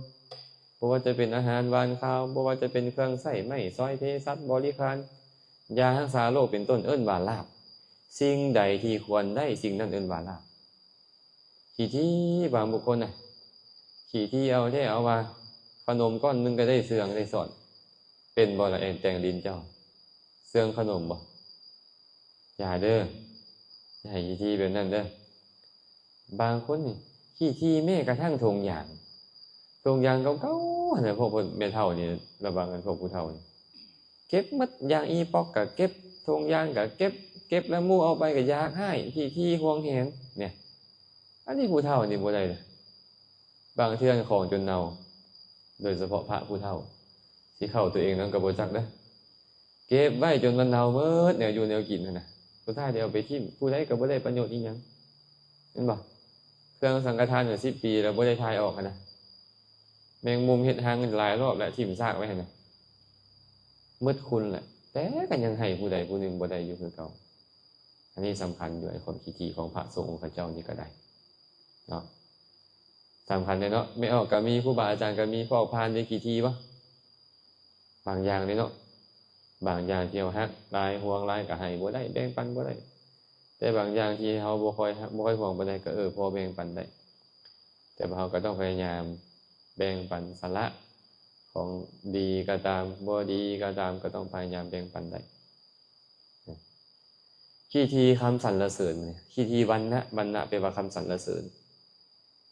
ບໍ່ວ່າຈະເປັນອາຫານຫວານຄາວ, ບໍ່ວ່າຈະເປັນເຄື່ອງໃຊ້ໄມ້ສອຍເພສັດບໍລິການ, ຢາຮັກສາໂລກເປັນຕົ້ນ ເອີ້ນວ່າລາບ. ສິ່ງໃດທີ່ຄວນໄດ້ ສິ່ງນັ້ນເອີ້ນວ່າລາບ. ຂີ້ຖີ່ບາງບຸກຄົນນະ, ຂີ້ຖີ່ເອົາແທ້ເອົາວ່າ, ຂະໜົມກ້ອນໜຶ່ງກໍໄດ້ເຊື່ອງໄດ້ສອດ. ເປັນບໍ່ລະແອນແຕ່ງດິນເຈົ້າ? ເຊື່ອງຂະໜົມບໍ່? ຢ່າເດີ, ຢ່າໃຫ້ຂີ້ຖີ່ແບບນັ້ນເດີ. ບາງຄົນນີ້ຂີ້ຖີ່ແມ້ກະທັ່ງຖົງຢາງ, ຖົງຢາງເກົ່າໆຫັ້ນນະ. ພວກເພິ່ນ ແມ່ເຖົ້ານີ້ ລະວັງ ອັນພວກຜູ້ເຖົ້ານີ້ ເກັບໝົດ, ຢາງອີປ໋ອກກະເກັບ, ຖົງຢາງກະເກັບ, ເກັບແລ້ວໝູ່ເອົາໄປກະຢາກຮ້າຍ, ຂີ້ຖີ່ຫວງແຫນ ແນ່. ອັນນີ້ຜູ້ເຖົ້ານີ້ບໍ່ໄດ້ເດີ, ບາງເທື່ອຂອງຈົນເນົ່າ. ໂດຍສະເພາະພະຜູ້ເຖົ້າ ຊິເຂົ້າຕົວເອງນຳກໍບໍ່ຈັກເດີ, ເກັບໄວ້ຈົນມັນເນົ່າໝົດ ແນວຢູ່ແນວກິນຫັ້ນນະ, ສຸດທ້າຍໄດ້ເອົາໄປຖິ້ມ, ຜູ້ໃດກໍບໍ່ໄດ້ປະໂຫຍດອີ່ຫຍັງ, ແມ່ນບໍ່? ເຄື່ອງສັງກະທານຢູ່ສິບປີແລ້ວບໍ່ໄດ້ຖ່າຍອອກຫັ້ນນະ, ແມງມຸມເຮັດຮັງຫຼາຍຮອບແລ້ວ ຖິ້ມຊາກໄວ້ຫັ້ນນະ, ໝົດຄຸນແຫຼະ, ແຕ່ກໍຍັງໃຫ້ຜູ້ໃດຜູ້ໜຶ່ງບໍ່ໄດ້ຢູ່ຄືເກົ່າ. ອັນນີ້ສຳຄັນຢູ່, ໄອ້ຄວາມຂີ້ຖີ່ຂອງພະສົງອົງຄະເຈົ້ານີ້ກໍໄດ້ເນາະ. ສຳຄັນເດ້ເນາະ, ແມ່ອອກກໍມີ, ຄູບາອາຈານກໍມີ, ພວກພານໄດ້ຂີ້ຖີ່ບໍ່? ບາງຢ່າງເດ້ເນາະ, ບາງຢ່າງທີ່ເຮົາຮັກຫຼາຍ, ຫວງຫຼາຍ, ກໍໃຫ້ບໍ່ໄດ້, ແບ່ງປັນບໍ່ໄດ້. ແຕ່ບາງຢ່າງທີ່ເຮົາບໍ່ຄ່ອຍຮັກ, ບໍ່ຄ່ອຍຫວງປານໃດ, ກໍ ເອີ ພໍແບ່ງປັນໄດ້. ແຕ່ວ່າເຮົາກໍຕ້ອງພະຍາຍາມແບ່ງປັນ, ສະຫຼະ, ຂອງດີກໍຕາມ, ບໍ່ດີກໍຕາມ, ກໍຕ້ອງພະຍາຍາມແບ່ງປັນໄດ້. ຂີ້ຖີ່ຄຳສັນລະເສີນ, ຂີ້ຖີ່ວັນນະ, ວັນນະແປວ່າຄຳສັນລະເສີນ.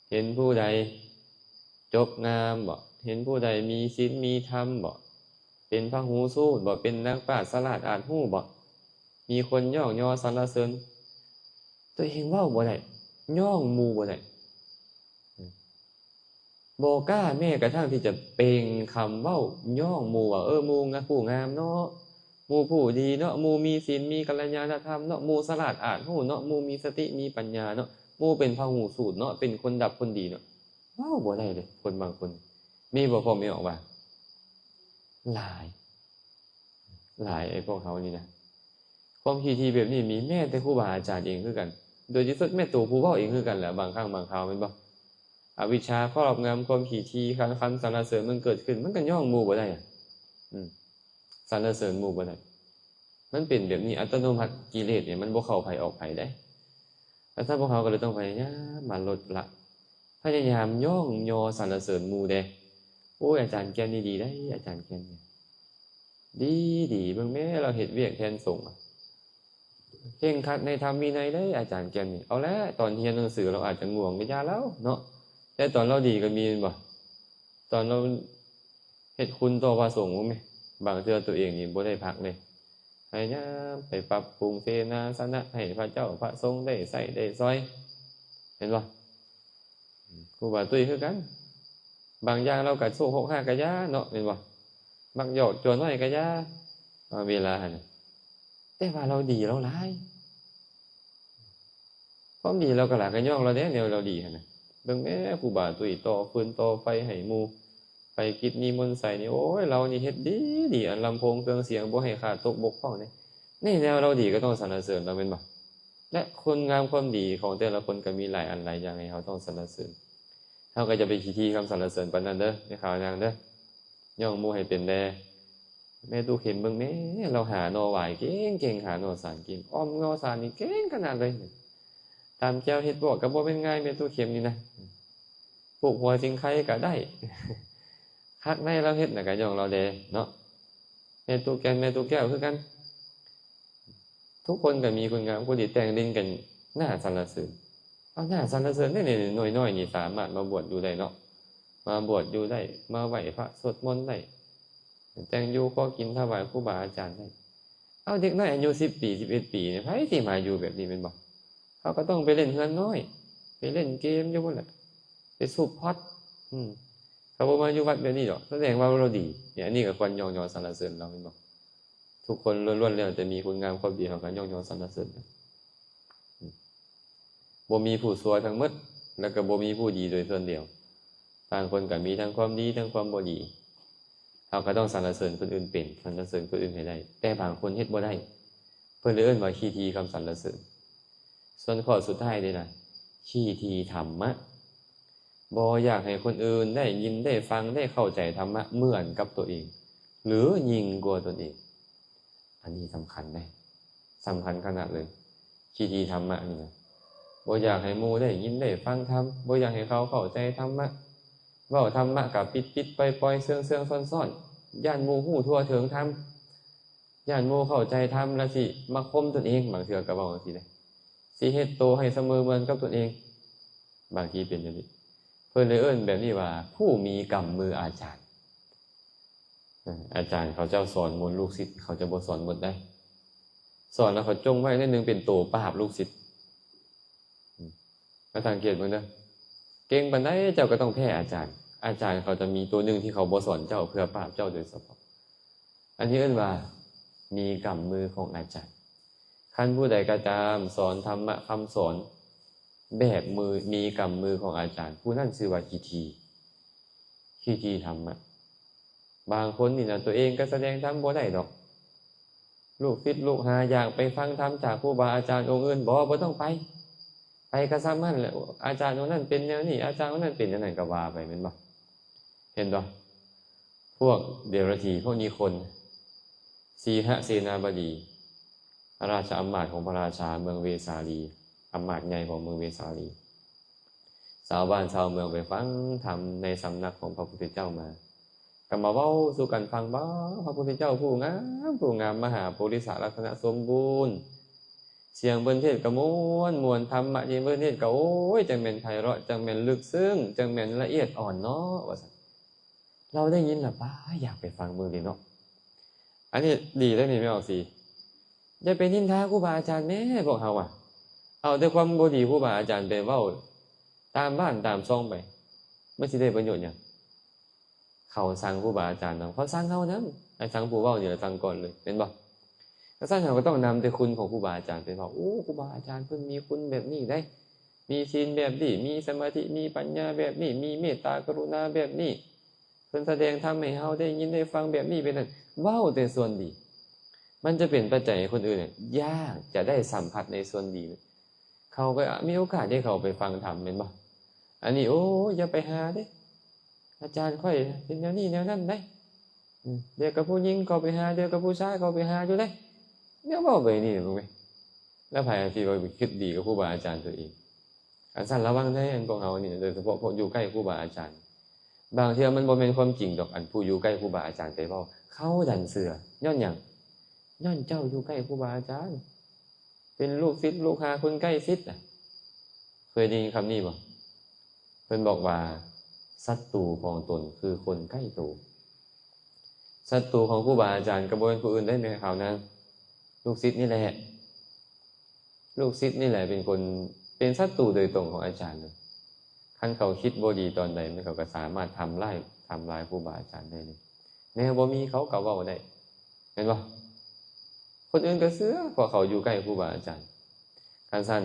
ເຫັນຜູ້ໃດຈົບງາມບໍ? ເຫັນຜູ້ໃດມີສິນມີທຳບໍ? ເປັນພະຫູສູດບໍ? ເປັນນັກປາດສະຫຼາດອາດຮູ້ບໍ? ມີຄົນຍ້ອງຍໍສັນລະເສີນ, ຕົວເອງເວົ້າບໍ່ໄດ້, ຍ້ອງໝູ່ບໍ່ໄດ້. ບໍ່ກ້າແມ້ກະທັ່ງທີ່ຈະເປັ່ງຄຳເວົ້າຍ້ອງໝູ່ວ່າ ເອີ ໝູ່ງາມ, ຜູ້ງາມເນາະ, ໝູ່ຜູ້ດີເນາະ, ໝູ່ມີສິນມີກັນລະຍານະທຳເນາະ, ໝູ່ສະຫຼາດອາດຮູ້ເນາະ, ໝູ່ມີສະຕິມີປັນຍາເນາະ, ໝູ່ເປັນພະຫູສູດເນາະ, ເປັນຄົນດັບຄົນດີເນາະ. ເວົ້າບໍ່ໄດ້ເດ້ ຄົນບາງຄົນ. ມີບໍ່ ພໍ່ແມ່ອອກວ່າ? ຫຼາຍ. ຫຼາຍ ໄອ້ພວກເຮົານີ້ນະ. ຄວາມຂີ້ຖີ່ແບບນີ້ມີແມ້ແຕ່ຄູບາອາຈານເອງຄືກັນ, ໂດຍທີ່ສຸດແມ່ນໂຕຜູ້ເວົ້າເອງຄືກັນແຫຼະ, ບາງຄັ້ງບາງຄາວແມ່ນບໍ່? ອະວິດຊາຄອບງຳ, ຄວາມຂີ້ຖີ່, ຄຳສັນລະເສີນມັນເກີດຂຶ້ນ, ມັນກໍຍ້ອງໝູ່ບໍ່ໄດ້. ອືມ ສັນລະເສີນໝູ່ບໍ່ໄດ້. ມັນເປັນແບບນີ້ອັດຕະໂນມັດ, ກິເລດນີ້ມັນບໍ່ເຂົ້າໃຜອອກໃຜເດ້. ແລ້ວຖ້າພວກເຮົາກໍເລີຍຕ້ອງພະຍາຍາມມາລົດລະ, ພະຍາຍາມຍ້ອງຍໍສັນລະເສີນໝູ່ແດ່. ໂອ້ຍ ອາຈານແກ່ນນີ້ດີໄດ໋, ອາຈານແກ່ນນີ້ດີໆ, ເບິ່ງແມ້ລາວເຮັດວຽກແທນສົງ, ເຄັ່ງຄັດໃນທຳວິໄນເດ້ ອາຈານແກ່ນນີ້. ເອົາແຫຼະ ຕອນຮຽນໜັງສືລາວອາດຈະງ່ວງ, ກໍຢ່າລາວເນາະ, ແຕ່ຕອນລາວດີກໍມີແມ່ນບໍ່? ຕອນລາວເຮັດຄຸນຕໍ່ພະສົງ, ເບິ່ງແມ້ ບາງເທື່ອຕົວເອງນີ້ບໍ່ໄດ້ພັກເດ້, ພະຍາຍາມໄປປັບປຸງເສນາສະນະໃຫ້ພະເຈົ້າພະສົງໄດ້ໃຊ້ໄດ້ສອຍ, ເຫັນບໍ່? ຄູບາຕຸ້ຍຄືກັນ, ບາງຢ່າງລາວກໍໂຊກຫົກຫ້າກໍຢ່າເນາະ ແມ່ນບໍ່? ມັກຢອກຕົວະນ້ອຍກໍຢ່າ ເວລາຫັ້ນນະ ແຕ່ວ່າລາວດີລາວຫຼາຍ ຄວາມດີລາວກໍຫຼາຍ ກໍຍ້ອນລາວແດ່ ແນວລາວດີຫັ້ນນະ. ເບິ່ງແມ້ ຄູບາຕຸ້ຍ ຕໍ່ຟືນຕໍ່ໄຟໃຫ້ໝູ່ ໄປກິດນິມົນໃສ່ນີ້ ໂອ້ຍ ລາວນີ້ເຮັດດີໆ ອັນລຳໂພງເຄື່ອງສຽງບໍ່ໃຫ້ຂາດຕົກບົກຜ່ອງເດ້. ໃນແນວລາວດີກໍຕ້ອງສັນລະເສີນລາວ ແມ່ນບໍ່? ແລະ ຄຸນງາມຄວາມດີຂອງແຕ່ລະຄົນກໍມີຫຼາຍອັນຫຼາຍຢ່າງໃຫ້ເຮົາຕ້ອງສັນລະເສີນ. ເຮົາກໍຢ່າໄປຂີ້ຖີ່ຄຳສັນລະເສີນປານນັ້ນເດີ ແມ່ຂາວນາງເດີ. ຍ້ອງໝູ່ໃຫ້ເປັນແດ່. ແມ່ຕູ້ເຂັມເບິ່ງແມ້ ລາວຫາໜໍ່ຫວາຍເກັ່ງໆ ຫາໜໍ່ສານເກັ່ງ ອ້ອມໜໍ່ສານນີ້ເກັ່ງຂະໜາດເລີຍ. ຕຳແຈ່ວເຮັດບວກກໍບໍ່ແມ່ນງ່າຍ ແມ່ຕູ້ເຂັມນີ້ນະ. ປູກຫົວຊິງໄຄກໍໄດ້ ຄັກໃນລາວເຮັດນະ ກໍຍ້ອນລາວແດ່ເນາະ. ແມ່ຕູ້ແກ່ນ ແມ່ຕູ້ແກ້ວຄືກັນ ທຸກຄົນກໍມີຄຸນງາມຄວາມດີ ແຕ່ງຫຼິ້ນກັນໜ້າສັນລະເສີນ. ເອົາ ໜ້າສັນລະເສີນເດ້ ນ້ອຍໆນີ້ສາມາດມາບວດຢູ່ໄດ້ເນາະ ມາບວດຢູ່ໄດ້ ມາໄຫວ້ພະສວດມົນໄດ້ ແຕ່ງຢູ່ຂໍກິນຖວາຍຄູບາອາຈານໄດ້. ເອົາ ເດັກນ້ອຍອາຍຸສິບປີ ສິບເອັດປີນີ້ ໃຜຊິມາຢູ່ແບບນີ້ ແມ່ນບໍ່? ເຂົາກໍຕ້ອງໄປຫຼິ້ນເຮືອນນ້ອຍ ໄປຫຼິ້ນເກມຢູ່ພຸ້ນແຫຼະ ໄປສູບພອດ. ອືມ ເຂົາບໍ່ມາຢູ່ວັດແບບນີ້ດອກ ສະແດງວ່າລາວດີ. ນີ້ ອັນນີ້ກໍຄວນຍ້ອງຍໍສັນລະເສີນລາວ ແມ່ນບໍ່? ທຸກຄົນລ້ວນໆແລ້ວແຕ່ມີຄຸນງາມຄວາມດີ ເຮົາກໍຍ້ອງຍໍສັນລະເສີນກັນ. ບໍ່ມີຜູ້ຊົ່ວທັງໝົດ ແລະ ກໍບໍ່ມີຜູ້ດີໂດຍສ່ວນດຽວ. ຕ່າງຄົນກໍມີທັງຄວາມດີ ທັງຄວາມບໍ່ດີ. ເຮົາກໍຕ້ອງສັນລະເສີນຄົນອື່ນເປັນ, ສັນລະເສີນຄົນອື່ນໃຫ້ໄດ້. ແຕ່ບາງຄົນເຮັດບໍ່ໄດ້, ເພິ່ນເລີຍເອີ້ນວ່າຂີ້ຖີ່ຄຳສັນລະເສີນ. ສ່ວນຂໍ້ສຸດທ້າຍນີ້ນະ, ຂີ້ຖີ່ທຳມະ. ບໍ່ຢາກໃຫ້ຄົນອື່ນໄດ້ຍິນ, ໄດ້ຟັງ, ໄດ້ເຂົ້າໃຈທຳມະເໝືອນກັບຕົວເອງ ຫຼື ຍິ່ງກວ່າຕົນເອງ. ອັນນີ້ສຳຄັນເດ້, ສຳຄັນຂະໜາດເລີຍ. ຂີ້ຖີ່ທຳມະນີ້ນະ, ບໍ່ຢາກໃຫ້ໝູ່ໄດ້ຍິນໄດ້ຟັງທຳ, ບໍ່ຢາກໃຫ້ເຂົາເຂົ້າໃຈທຳມະ, ເວົ້າທຳມະກະປິດໆ ປ່ອຍໆ ເຊື່ອງໆ ຊ້ອນໆ, ຢ້ານໝູ່ຮູ້ທົ່ວເຖິງທຳ, ຢ້ານໝູ່ເຂົ້າໃຈທຳ ແລ້ວຊິມາຂົ່ມຕົນເອງ. ບາງເທື່ອກໍເວົ້າຈັ່ງຊີ້ເດ້, ຊິເຮັດໂຕໃຫ້ສະເໝີເໝືອນກັບຕົນເອງ. ບາງທີເປັນຈັ່ງຊີ້. ເພິ່ນເລີຍເອີ້ນແບບນີ້ວ່າ ຜູ້ມີກຳມືອາຈານ. ອາຈານເຂົາເຈົ້າສອນມົນລູກສິດ ເຂົາຈະບໍ່ສອນໝົດໄດ໋. ສອນແລ້ວເຂົາຈົ່ງໄວ້ໜ້ອຍໜຶ່ງ ເປັນໂຕປາບລູກສິດ. ມາສັງເກດເບິ່ງເດີ, ເກັ່ງປານໃດເຈົ້າກໍຕ້ອງແພ້ອາຈານ. ອາຈານເຂົາຈະມີໂຕໜຶ່ງທີ່ເຂົາບໍ່ສອນເຈົ້າ ເພື່ອປາບເຈົ້າໂດຍສະເພາະ. ອັນນີ້ເອີ້ນວ່າ ມີກຳມືຂອງອາຈານ. ຄັນຜູ້ໃດກໍຕາມສອນທຳມະຄຳສອນແບບມື ມີກຳມືຂອງອາຈານ, ຜູ້ນັ້ນຊື່ວ່າຂີ້ຖີ່. ຂີ້ຖີ່ທຳມະ. ບາງຄົນນີ້ນະ ຕົວເອງກໍສະແດງທຳບໍ່ໄດ້ດອກ. ລູກສິດລູກຫາຢາກໄປຟັງທຳຈາກຄູບາອາຈານອົງອື່ນ, ບໍ່, ບໍ່ຕ້ອງໄປ. ໄປກໍຊ່າງມັນແຫຼະ. ອາຈານອົງນັ້ນເປັນແນວນີ້, ອາຈານອົງນັ້ນເປັນແນວນັ້ນ, ກໍວ່າໄປ, ແມ່ນບໍ່? ເຫັນບໍ່? ພວກເດລະຖີ່, ພວກນິຄົນ, ສີຫະເສນາບໍດີ, ພະລາຊາອຳມາດຂອງພະລາຊາເມືອງເວສາລີ, ອຳມາດໃຫຍ່ຂອງເມືອງເວສາລີ. ຊາວບ້ານຊາວເມືອງໄປຟັງທຳໃນສຳນັກຂອງພະພຸດທະເຈົ້າມາ, ກໍມາເວົ້າສູ່ກັນຟັງວ່າ ພະພຸດທະເຈົ້າຜູ້ງາມ, ຜູ້ງາມມະຫາປຸລິສະລັກສະນະສົມບູນ, ສຽງເພິ່ນເທດກໍມ່ວນໆ, ທຳມະທີ່ເພິ່ນເທດກໍ ໂອ້ຍ ຈັ່ງແມ່ນໄພເລາະ, ຈັ່ງແມ່ນເລິກເຊິ່ງ, ຈັ່ງແມ່ນລະອຽດອ່ອນເນາະ ວ່າຊັ້ນ. ລາວໄດ້ຍິນແລ້ວ ປ້າ ຢາກໄປຟັງເບິ່ງເດເນາະ. ອັນນີ້ດີເດ້ນີ້ ແມ່ອອກສີ. ຢ່າໄປນິນທາຄູບາອາຈານແມ້ພວກເຮົາອະ. ເອົາແຕ່ຄວາມບໍ່ດີຄູບາອາຈານໄປເວົ້າຕາມບ້ານຕາມຊ່ອງໄປ, ມັນຊິໄດ້ປະໂຫຍດຫຍັງ? ເຂົາຊັງຄູບາອາຈານນຳ, ເຂົາຊັງເຮົານຳ. ໃຫ້ຊັງຜູ້ເວົ້ານີ້ລະຊັງກ່ອນເລີຍ, ແມ່ນບໍ່? ກະຊັ້ນເຮົາກໍຕ້ອງນຳແຕ່ຄຸນຂອງຄູບາອາຈານໄປເວົ້າ. ໂອ້ ຄູບາອາຈານເພິ່ນມີຄຸນແບບນີ້ເດ້, ມີສິນແບບນີ້, ມີສະມາທິ, ມີປັນຍາແບບນີ້, ມີເມດຕາກະລຸນາແບບນີ້, ເພິ່ນສະແດງທຳໃຫ້ເຮົາໄດ້ຍິນໄດ້ຟັງແບບນີ້ເປັນນັ້ນ. ເວົ້າແຕ່ສ່ວນດີ, ມັນຈະເປັນປັດໄຈໃຫ້ຄົນອື່ນຢາກຈະໄດ້ສຳຜັດໃນສ່ວນດີ. ເຂົາກໍມີໂອກາດໄດ້ເຂົ້າໄປຟັງທຳ ແມ່ນບໍ່? ອັນນີ້ ໂອ້ ຢ່າໄປຫາເດ້. ອາຈານຂ້ອຍເປັນແນວນີ້ແນວນັ້ນໄດ໋. ອືມ ດຽວກັບຜູ້ຍິງເຂົ້າໄປຫາ, ດຽວກັບຜູ້ຊາຍເຂົ້າໄປຫາຢູ່ເດ້. ແນວເວົ້າໄປນີ້ເບິ່ງເວີຍ. ແລ້ວໃຜຊິວ່າໄປຄິດດີກັບຄູບາອາຈານຕົວເອງ? ອັນຊັ້ນລະວັງເດີ ອັນພວກເຮົານີ້, ໂດຍສະເພາະພວກຢູ່ໃກ້ຄູບາອາຈານ. ບາງເທື່ອມັນບໍ່ແມ່ນຄວາມຈິງດອກ, ອັນຜູ້ຢູ່ໃກ້ຄູບາອາຈານໄປເວົ້າ, ເຂົາດັນເຊື່ອ. ຍ້ອນຫຍັງ? ຍ້ອນເຈົ້າຢູ່ໃກ້ຄູບາອາຈານ. ເປັນລູກສິດລູກຫາຄົນໃກ້ຊິດນະ. ເຄີຍໄດ້ຍິນຄຳນີ້ບໍ່? ເພິ່ນບອກວ່າ ສັດຕູຂອງຕົນຄືຄົນໃກ້ໂຕ. ສັດຕູຂອງຄູບາອາຈານກໍບໍ່ແມ່ນຜູ້ອື່ນໄດ້ແມ່ຂາວນາງ, ລູກສິດນີ້ແຫຼະ. ລູກສິດນີ້ແຫຼະເປັນຄົນ ເປັນສັດຕູໂດຍຕົງຂອງອາຈານເລີຍ. ໃຜ ຄັນເຂົາຄິດບໍ່ດີຕອນໃດ ມັນເຂົາກໍສາມາດທຳລາຍ ທຳລາຍຄູບາອາຈານໄດ້ເລີຍ. ແນວບໍ່ມີເຂົາກໍເວົ້າໄດ້ ແມ່ນບໍ່? ຄົນອື່ນກໍເຊື່ອ ເພາະເຂົາຢູ່ໃກ້ຄູບາອາຈານ. ຄັນຊັ້ນ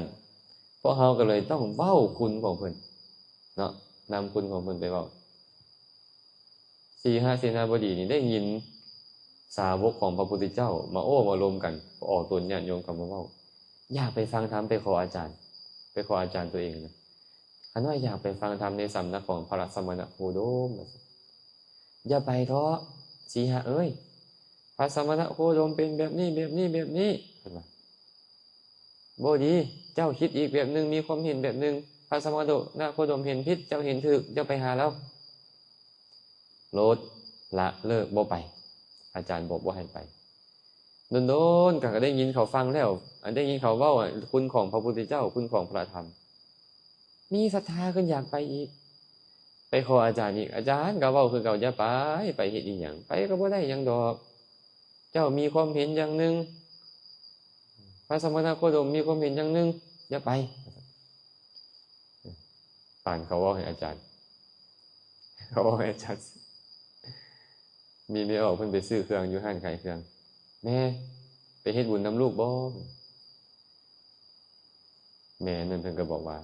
ພວກເຮົາກໍເລີຍຕ້ອງເວົ້າຄຸນຂອງເພິ່ນເນາະ, ນຳຄຸນຂອງເພິ່ນໄປເວົ້າ. ສີຫະເສນາບໍດີນີ້ໄດ້ຍິນສາວົກຂອງພະພຸດທະເຈົ້າມາໂອ້ມາລົມກັນ, ອອກຕົນຍາດໂຍມເຂົ້າມາເວົ້າ, ຢາກໄປຟັງທຳ ໄປຂໍອາຈານ, ໄປຂໍອາຈານຕົວເອງນະ. ຂ້ານ້ອຍຢາກໄປຟັງທຳໃນສຳນັກຂອງພະສະມະນະໂຄດົມ. ຢ່າໄປເທາະ ສີຫະເອີຍ, ພະສະມະນະໂຄດົມເປັນແບບນີ້ ແບບນີ້ ແບບນີ້ ເພິ່ນວ່າ. ບໍ່ດີ, ເຈົ້າຄິດອີກແບບໜຶ່ງ, ມີຄວາມເຫັນແບບໜຶ່ງ, ພະສະມະນະໂຄດົມເຫັນຜິດ, ເຈົ້າເຫັນຖືກ, ຢ່າໄປຫາລາວ. ລົດ ລະເລີກ ບໍ່ໄປ, ອາຈານບອກບໍ່ໃຫ້ໄປ. ດົນໆ ກໍໄດ້ຍິນເຂົາຟັງແລ້ວ, ໄດ້ຍິນເຂົາເວົ້າຄຸນຂອງພະພຸດທະເຈົ້າ, ຄຸນຂອງພະທຳ, ມີສັດທາຂຶ້ນ ຢາກໄປອີກ. ໄປຂໍອາຈານອີກ, ອາຈານກໍເວົ້າຄືເກົ່າ, ຢ່າໄປ, ໄປເຮັດອີຫຍັງ, ໄປກໍບໍ່ໄດ້ຫຍັງດອກ. ເຈົ້າມີຄວາມເຫັນຢ່າງໜຶ່ງ, ພະສະມະນະໂຄດົມມີຄວາມເຫັນຢ່າງໜຶ່ງ, ຢ່າໄປ. ປານເຂົາເວົ້າໃຫ້ອາຈານ, ເຂົາເວົ້າໃຫ້ອາຈານ. ມີແມ່ອອກເພິ່ນໄປຊື້ເຄື່ອງຢູ່ຮ້ານຂາຍເຄື່ອງ. ແມ່, ໄປເຮັດບຸນນຳລູກບໍ່? ແມ່ນັ້ນເພິ່ນກໍບອກວ່າ,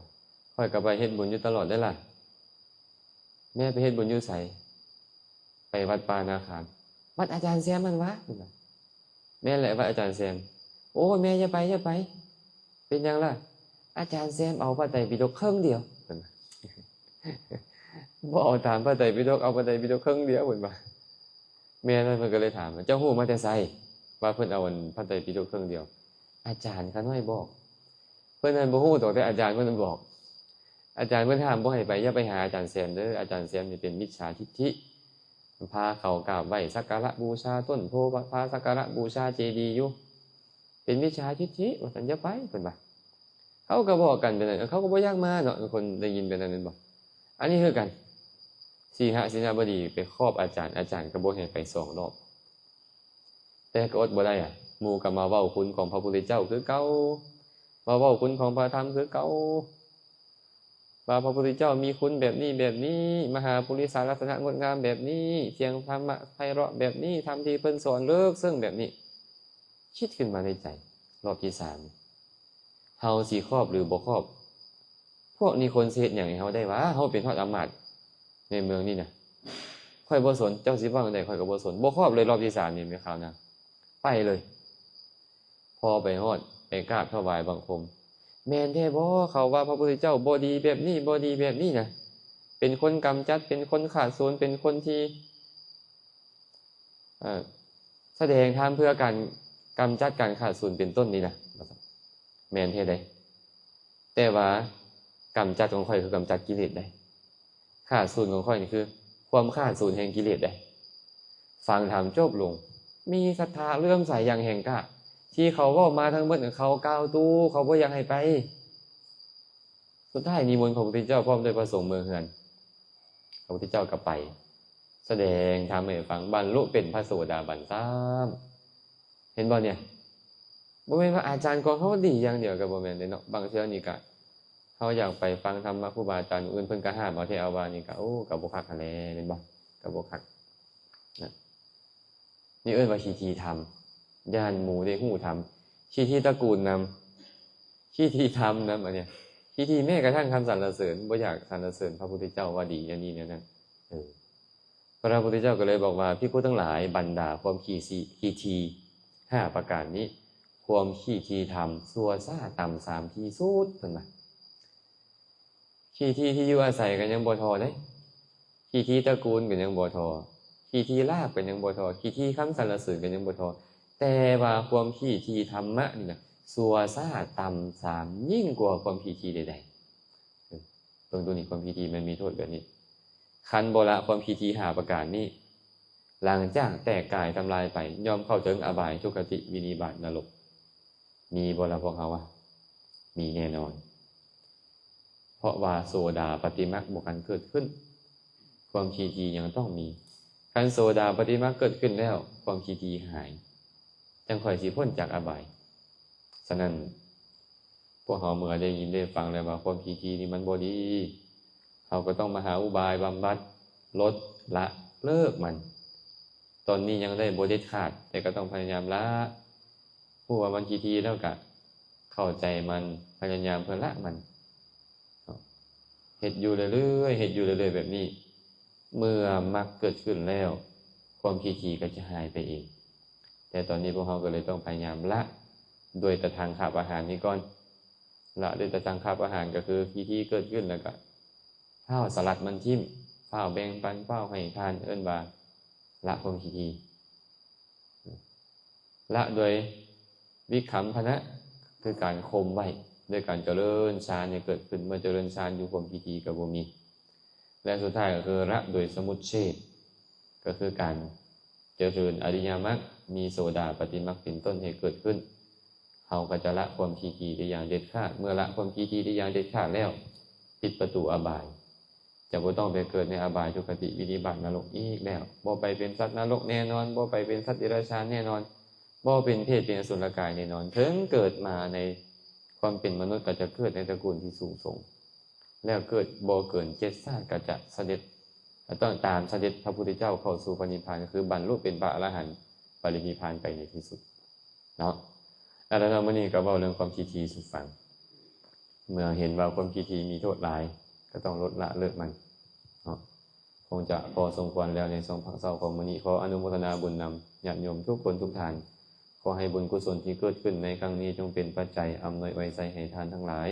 ຂ້ອຍກໍໄປເຮັດບຸນຢູ່ຕະຫຼອດເດ້ລະ. ແມ່ໄປເຮັດບຸນຢູ່ໃສ? ໄປວັດປ່ານາຂາມ. ວັດອາຈານແຊມຫັ້ນຫວາ? ເພິ່ນວ່າ. ແມ່ນແຫຼະ ວັດອາຈານແຊມ. ໂອ້ ແມ່ຢ່າໄປ, ຢ່າໄປ. ເປັນຫຍັງລະ? ອາຈານແຊມເອົາພະໄຕປິດົກເຄິ່ງດຽວ ເພິ່ນວ່າ. ບໍ່ເອົາຕາມພະໄຕປິດົກ, ເອົາພະໄຕປິດົກເຄິ່ງດຽວ ເພິ່ນວ່າ. ແມ່ນັ້ນເພິ່ນກໍເລີຍຖາມວ່າ ເຈົ້າຮູ້ມາແຕ່ໃສວ່າເພິ່ນເອົາອັນພະໄຕປິດົກເຄິ່ງດຽວ? ອາຈານຂ້ານ້ອຍບອກ. ເພິ່ນນັ້ນບໍ່ຮູ້ດອກ, ແຕ່ອາຈານເພິ່ນນັ້ນບອກ. ອາຈານເພິ່ນຫ້າມບໍ່ໃຫ້ໄປ, ຢ່າໄປຫາອາຈານແຊມເດີ້. ອາຈານແຊມນີ້ເປັນມິດສາທິດຖິ, ພາເຂົາກາບໄຫວ້ສັກກາລະບູຊາຕົ້ນໂພ, ພາສັກກາລະບູຊາເຈດີຢູ່. ເປັນມິດສາທິດຖິວ່າຊັ້ນ, ຢ່າໄປ ເພິ່ນວ່າ. ເຂົາກໍບອກກັນແບບນັ້ນ, ເຂົາກໍບໍ່ຢາກມາເນາະ, ຄົນໄດ້ຍິນແບບນັ້ນແມ່ນບໍ່? ອັນນີ້ຄືກັນ, ສີຫະເສນາບໍດີໄປຂອບອາຈານ, ອາຈານກໍບໍ່ໃຫ້ໄປສອງລອບ. ແຕ່ກໍອົດບໍ່ໄດ້ອະ, ໝູ່ກໍມາເວົ້າຄຸນຂອງພະພຸດທະເຈົ້າຄືເກົ່າ, ມາເວົ້າຄຸນຂອງພະທຳຄືເກົ່າ, ວ່າພະພຸດທະເຈົ້າມີຄຸນແບບນີ້ແບບນີ້, ມະຫາປຸລິສະລັກສະນະງົດງາມແບບນີ້, ສຽງທຳມະໄພເລາະແບບນີ້, ທຳທີ່ເພິ່ນສອນເລິກເຊິ່ງແບບນີ້. ຄິດຂຶ້ນມາໃນໃຈ, ລອບທີສາມ ເຮົາຊິຄອບຫຼືບໍ່ຄອບ? ພວກນີ້ຄົນຊິເຮັດຫຍັງໃຫ້ເຮົາໄດ້ຫວາ? ເຮົາເປັນຮອດອາມາດໃນເມືອງນີ້ນະ. ຂ້ອຍບໍ່ສົນ, ເຈົ້າຊິເວົ້າຈັ່ງໃດຂ້ອຍກໍບໍ່ສົນ. ບໍ່ຄອບເລີຍ, ລອບທີສາມນີ້ແມ່ນຂ່າວນາງ. ໄປເລີຍ. ພໍໄປຮອດ, ໄປກາບຖວາຍບັງຄົມ. ແມ່ນແທ້ບໍ່? ເຂົາວ່າພະພຸດທະເຈົ້າບໍ່ດີແບບນີ້, ບໍ່ດີແບບນີ້ນະ. ເປັນຄົນກຳຈັດ, ເປັນຄົນຂາດສູນ, ເປັນຄົນທີ່ ເອີ ສະແດງທຳເພື່ອການກຳຈັດການຂາດສູນເປັນຕົ້ນນີ້ນະ. ແມ່ນແທ້ໃດ. ແຕ່ວ່າກຳຈັດຂອງຂ້ອຍຄືກຳຈັດກິເລດໃດ. ຂາດສູນຂອງຂ້ອຍນີ້ຄືຄວາມຂາດສູນແຫ່ງກິເລດໃດ. ຟັງທຳຈົບລົງ, ມີສັດທາເຫຼື້ອມໃສຢ່າງແຮງກ້າ. ທີ່ເຂົາເວົ້າມາທັງໝົດ ເຂົາກ່າວຕູ້, ເຂົາບໍ່ຢາກໃຫ້ໄປ. ສຸດທ້າຍນິມົນພະພຸດທະເຈົ້າພ້ອມດ້ວຍພະສົງເມືອເຮືອນ. ພະພຸດທະເຈົ້າກໍໄປສະແດງທຳໃຫ້ຟັງ, ບັນລຸເປັນພະໂສດາບັນຊ້ຳ. ເຫັນບໍ່ເນຍ? ບໍ່ແມ່ນວ່າອາຈານຂອງເຮົາດີຢ່າງດຽວກໍບໍ່ແມ່ນເດ້ເນາະ. ບາງເທື່ອນີ້ກະເຮົາຢາກໄປຟັງທຳມະຄູບາອາຈານອື່ນ, ເພິ່ນກໍຫ້າມເອົາແທ້ເອົາວ່າ, ນີ້ກະ ໂອ້ ກໍບໍ່ຄັກຫັ້ນແຫຼະ ແມ່ນບໍ່? ກໍບໍ່ຄັກນະ. ນີ້ເອີ້ນວ່າຂີ້ຖີ່ທຳ, ຢ້ານໝູ່ໄດ້ຮູ້ທຳ, ຂີ້ຖີ່ຕະກູນນຳ, ຂີ້ຖີ່ທຳນຳ. ອັນເນີ້ຍ ຂີ້ຖີ່ແມ້ກະທັ່ງຄຳສັນລະເສີນ, ບໍ່ຢາກສັນລະເສີນພະພຸດທະເຈົ້າວ່າດີ ແນວນີ້ແນວນັ້ນ. ເອີ ພະພຸດທະເຈົ້າກໍເລີຍບອກວ່າ, ພິກຂຸທັງຫຼາຍ, ບັນດາຄວາມຂີ້ ຂີ້ຖີ່ຫ້າປະການນີ້, ຄວາມຂີ້ຖີ່ທຳຊົ່ວຊ້າຕ່ຳຊາມທີ່ສຸດ, ເພິ່ນວ່າ. ຂີ້ຖີ່ທີ່ຢູ່ອາໄສກໍຍັງບໍ່ທໍ່ເດ້, ຂີ້ຖີ່ຕະກູນກໍຍັງບໍ່ທໍ່, ຂີ້ຖີ່ລາບກໍຍັງບໍ່ທໍ່, ຂີ້ຖີ່ຄຳສັນລະເສີນກໍຍັງບໍ່ທໍ່, ແຕ່ວ່າຄວາມຂີ້ຖີ່ທຳມະນີ້ນະ ຊົ່ວຊ້າຕ່ຳຊາມຍິ່ງກວ່າຄວາມຂີ້ຖີ່ໃດໆ. ເອີ ເບິ່ງໂຕນີ້ ຄວາມຂີ້ຖີ່ມັນມີໂທດແບບນີ້. ຄັນບໍ່ລະຄວາມຂີ້ຖີ່ຫ້າປະການນີ້, ຫຼັງຈາກແຕກກາຍທຳລາຍໄປ, ຍ່ອມເຂົ້າເຖິງອະບາຍ, ທຸກຄະຕິ, ວິນິບາດ, ນະລົກ. ມີບໍ່ລະພວກເຮົາ? ມີແນ່ນອນ. ເພາະວ່າໂສດາປະຕິມັກບໍ່ທັນເກີດຂຶ້ນ, ຄວາມຂີ້ຖີ່ຍັງຕ້ອງມີ. ຄັນໂສດາປະຕິມັກເກີດຂຶ້ນແລ້ວ, ຄວາມຂີ້ຖີ່ຫາຍ, ຈັ່ງຄ່ອຍຊິພົ້ນຈາກອະບາຍ. ສະນັ້ນ, ພວກເຮົາເມື່ອໄດ້ຍິນໄດ້ຟັງແລ້ວວ່າຄວາມຂີ້ຖີ່ນີ້ມັນບໍ່ດີ, ເຮົາກໍຕ້ອງມາຫາອຸບາຍບຳບັດ ລົດ ລະ ເລີກມັນ. ຕອນນີ້ຍັງໄດ້ບໍ່ເດັດຂາດ ແຕ່ກໍຕ້ອງພະຍາຍາມລະ. ຮູ້ວ່າມັນຂີ້ຖີ່ແລ້ວກະເຂົ້າໃຈມັນ ພະຍາຍາມເພື່ອລະມັນ. ເຮັດຢູ່ເລື້ອຍໆ ເຮັດຢູ່ເລື້ອຍໆແບບນີ້ ເມື່ອມັກເກີດຂຶ້ນແລ້ວ ຄວາມຂີ້ຖີ່ກໍຈະຫາຍໄປເອງ. ແຕ່ຕອນນີ້ພວກເຮົາກໍເລີຍຕ້ອງພະຍາຍາມລະດ້ວຍຕາທາງຄາບອາຫານນີ້ກ່ອນ. ລະດ້ວຍຕາທາງຄາບອາຫານກໍຄື ຂີ້ຖີ່ເກີດຂຶ້ນແລ້ວກໍຟ້າວສະຫຼັດມັນຖິ້ມ, ຟ້າວແບ່ງປັນ, ຟ້າວໃຫ້ທານ, ເອີ້ນວ່າລະຄວາມຂີ້ຖີ່. ລະໂດຍວິຄັມພະນະ ຄືການຂົ່ມໄວ້ ໂດຍການຈະເລີນຊານໃຫ້ເກີດຂຶ້ນ. ເມື່ອຈະເລີນຊານຢູ່ ຄວາມຂີ້ຖີ່ກໍບໍ່ມີ. ແລະ ສຸດທ້າຍກໍຄືລະໂດຍສະມຸດເສດ ກໍຄືການຈະເລີນອະລິຍະມັກ ມີໂສດາປະຕິມັກເປັນຕົ້ນໃຫ້ເກີດຂຶ້ນ. ເຮົາກໍຈະລະຄວາມຂີ້ຖີ່ໄດ້ຢ່າງເດັດຂາດ. ເມື່ອລະຄວາມຂີ້ຖີ່ໄດ້ຢ່າງເດັດຂາດແລ້ວ ປິດປະຕູອະບາຍ. ຈະບໍ່ຕ້ອງໄປເກີດໃນອະບາຍທຸກຄະຕິວິນິບາດນະລົກອີກແລ້ວ. ບໍ່ໄປເປັນສັດນະລົກແນ່ນອນ, ບໍ່ໄປເປັນສັດເດຍລະສານແນ່ນອນ, ບໍ່ເປັນເປດເປັນອະສຸລະກາຍແນ່ນອນ. ເຖິງເກີດມາໃນຄວາມເປັນມະນຸດກໍຈະເກີດໃນຕະກູນທີ່ສູງສົ່ງ, ແລ້ວເກີດບໍ່ເກີນເຈັດຊາດກໍຈະສະເດັດ, ຕ້ອງຕາມສະເດັດພະພຸດທະເຈົ້າເຂົ້າສູ່ພະນິບພານ, ກໍຄືບັນລຸເປັນພະອະລະຫັນ ປະລິນິບພານໄປໃນທີ່ສຸດເນາະ. ແລ້ວເນາະ ມື້ນີ້ກໍເວົ້າເລື່ອງຄວາມຂີ້ຖີ່ສູ່ຟັງ. ເມື່ອເຫັນວ່າຄວາມຂີ້ຖີ່ມີໂທດຫຼາຍ ກໍຕ້ອງລົດລະເລີກມັນເນາະ. ຄົງຈະພໍສົມຄວນແລ້ວໃນຊ່ວງພັກເຊົ້າຂອງມື້ນີ້. ຂໍອະນຸໂມທະນາບຸນນຳຍາດໂຍມທຸກຄົນທຸກທ່ານ. ຂໍໃຫ້ບຸນກຸສົນທີ່ເກີດຂຶ້ນໃນຄັ້ງນີ້ ຈົ່ງເປັນປັດໄຈອຳນວຍອວຍໄຊໃຫ້ທ່ານທັງຫຼາຍ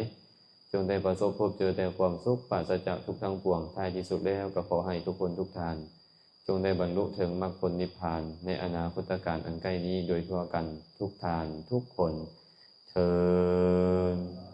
ຈົ່ງໄດ້ປະສົບພົບເຈີແຕ່ຄວາມສຸກ ປາສະຈາກທຸກທັງປວງ. ທ້າຍທີ່ສຸດແລ້ວກໍຂໍໃຫ້ທຸກຄົນທຸກທ່ານ ຈົ່ງໄດ້ບັນລຸເຖິງມັກຜົນນິບພານໃນອະນາຄົດຕະການອັນໃກ້ນີ້ໂດຍທົ່ວກັນທຸກທ່ານທຸກຄົນເທີ້ນ.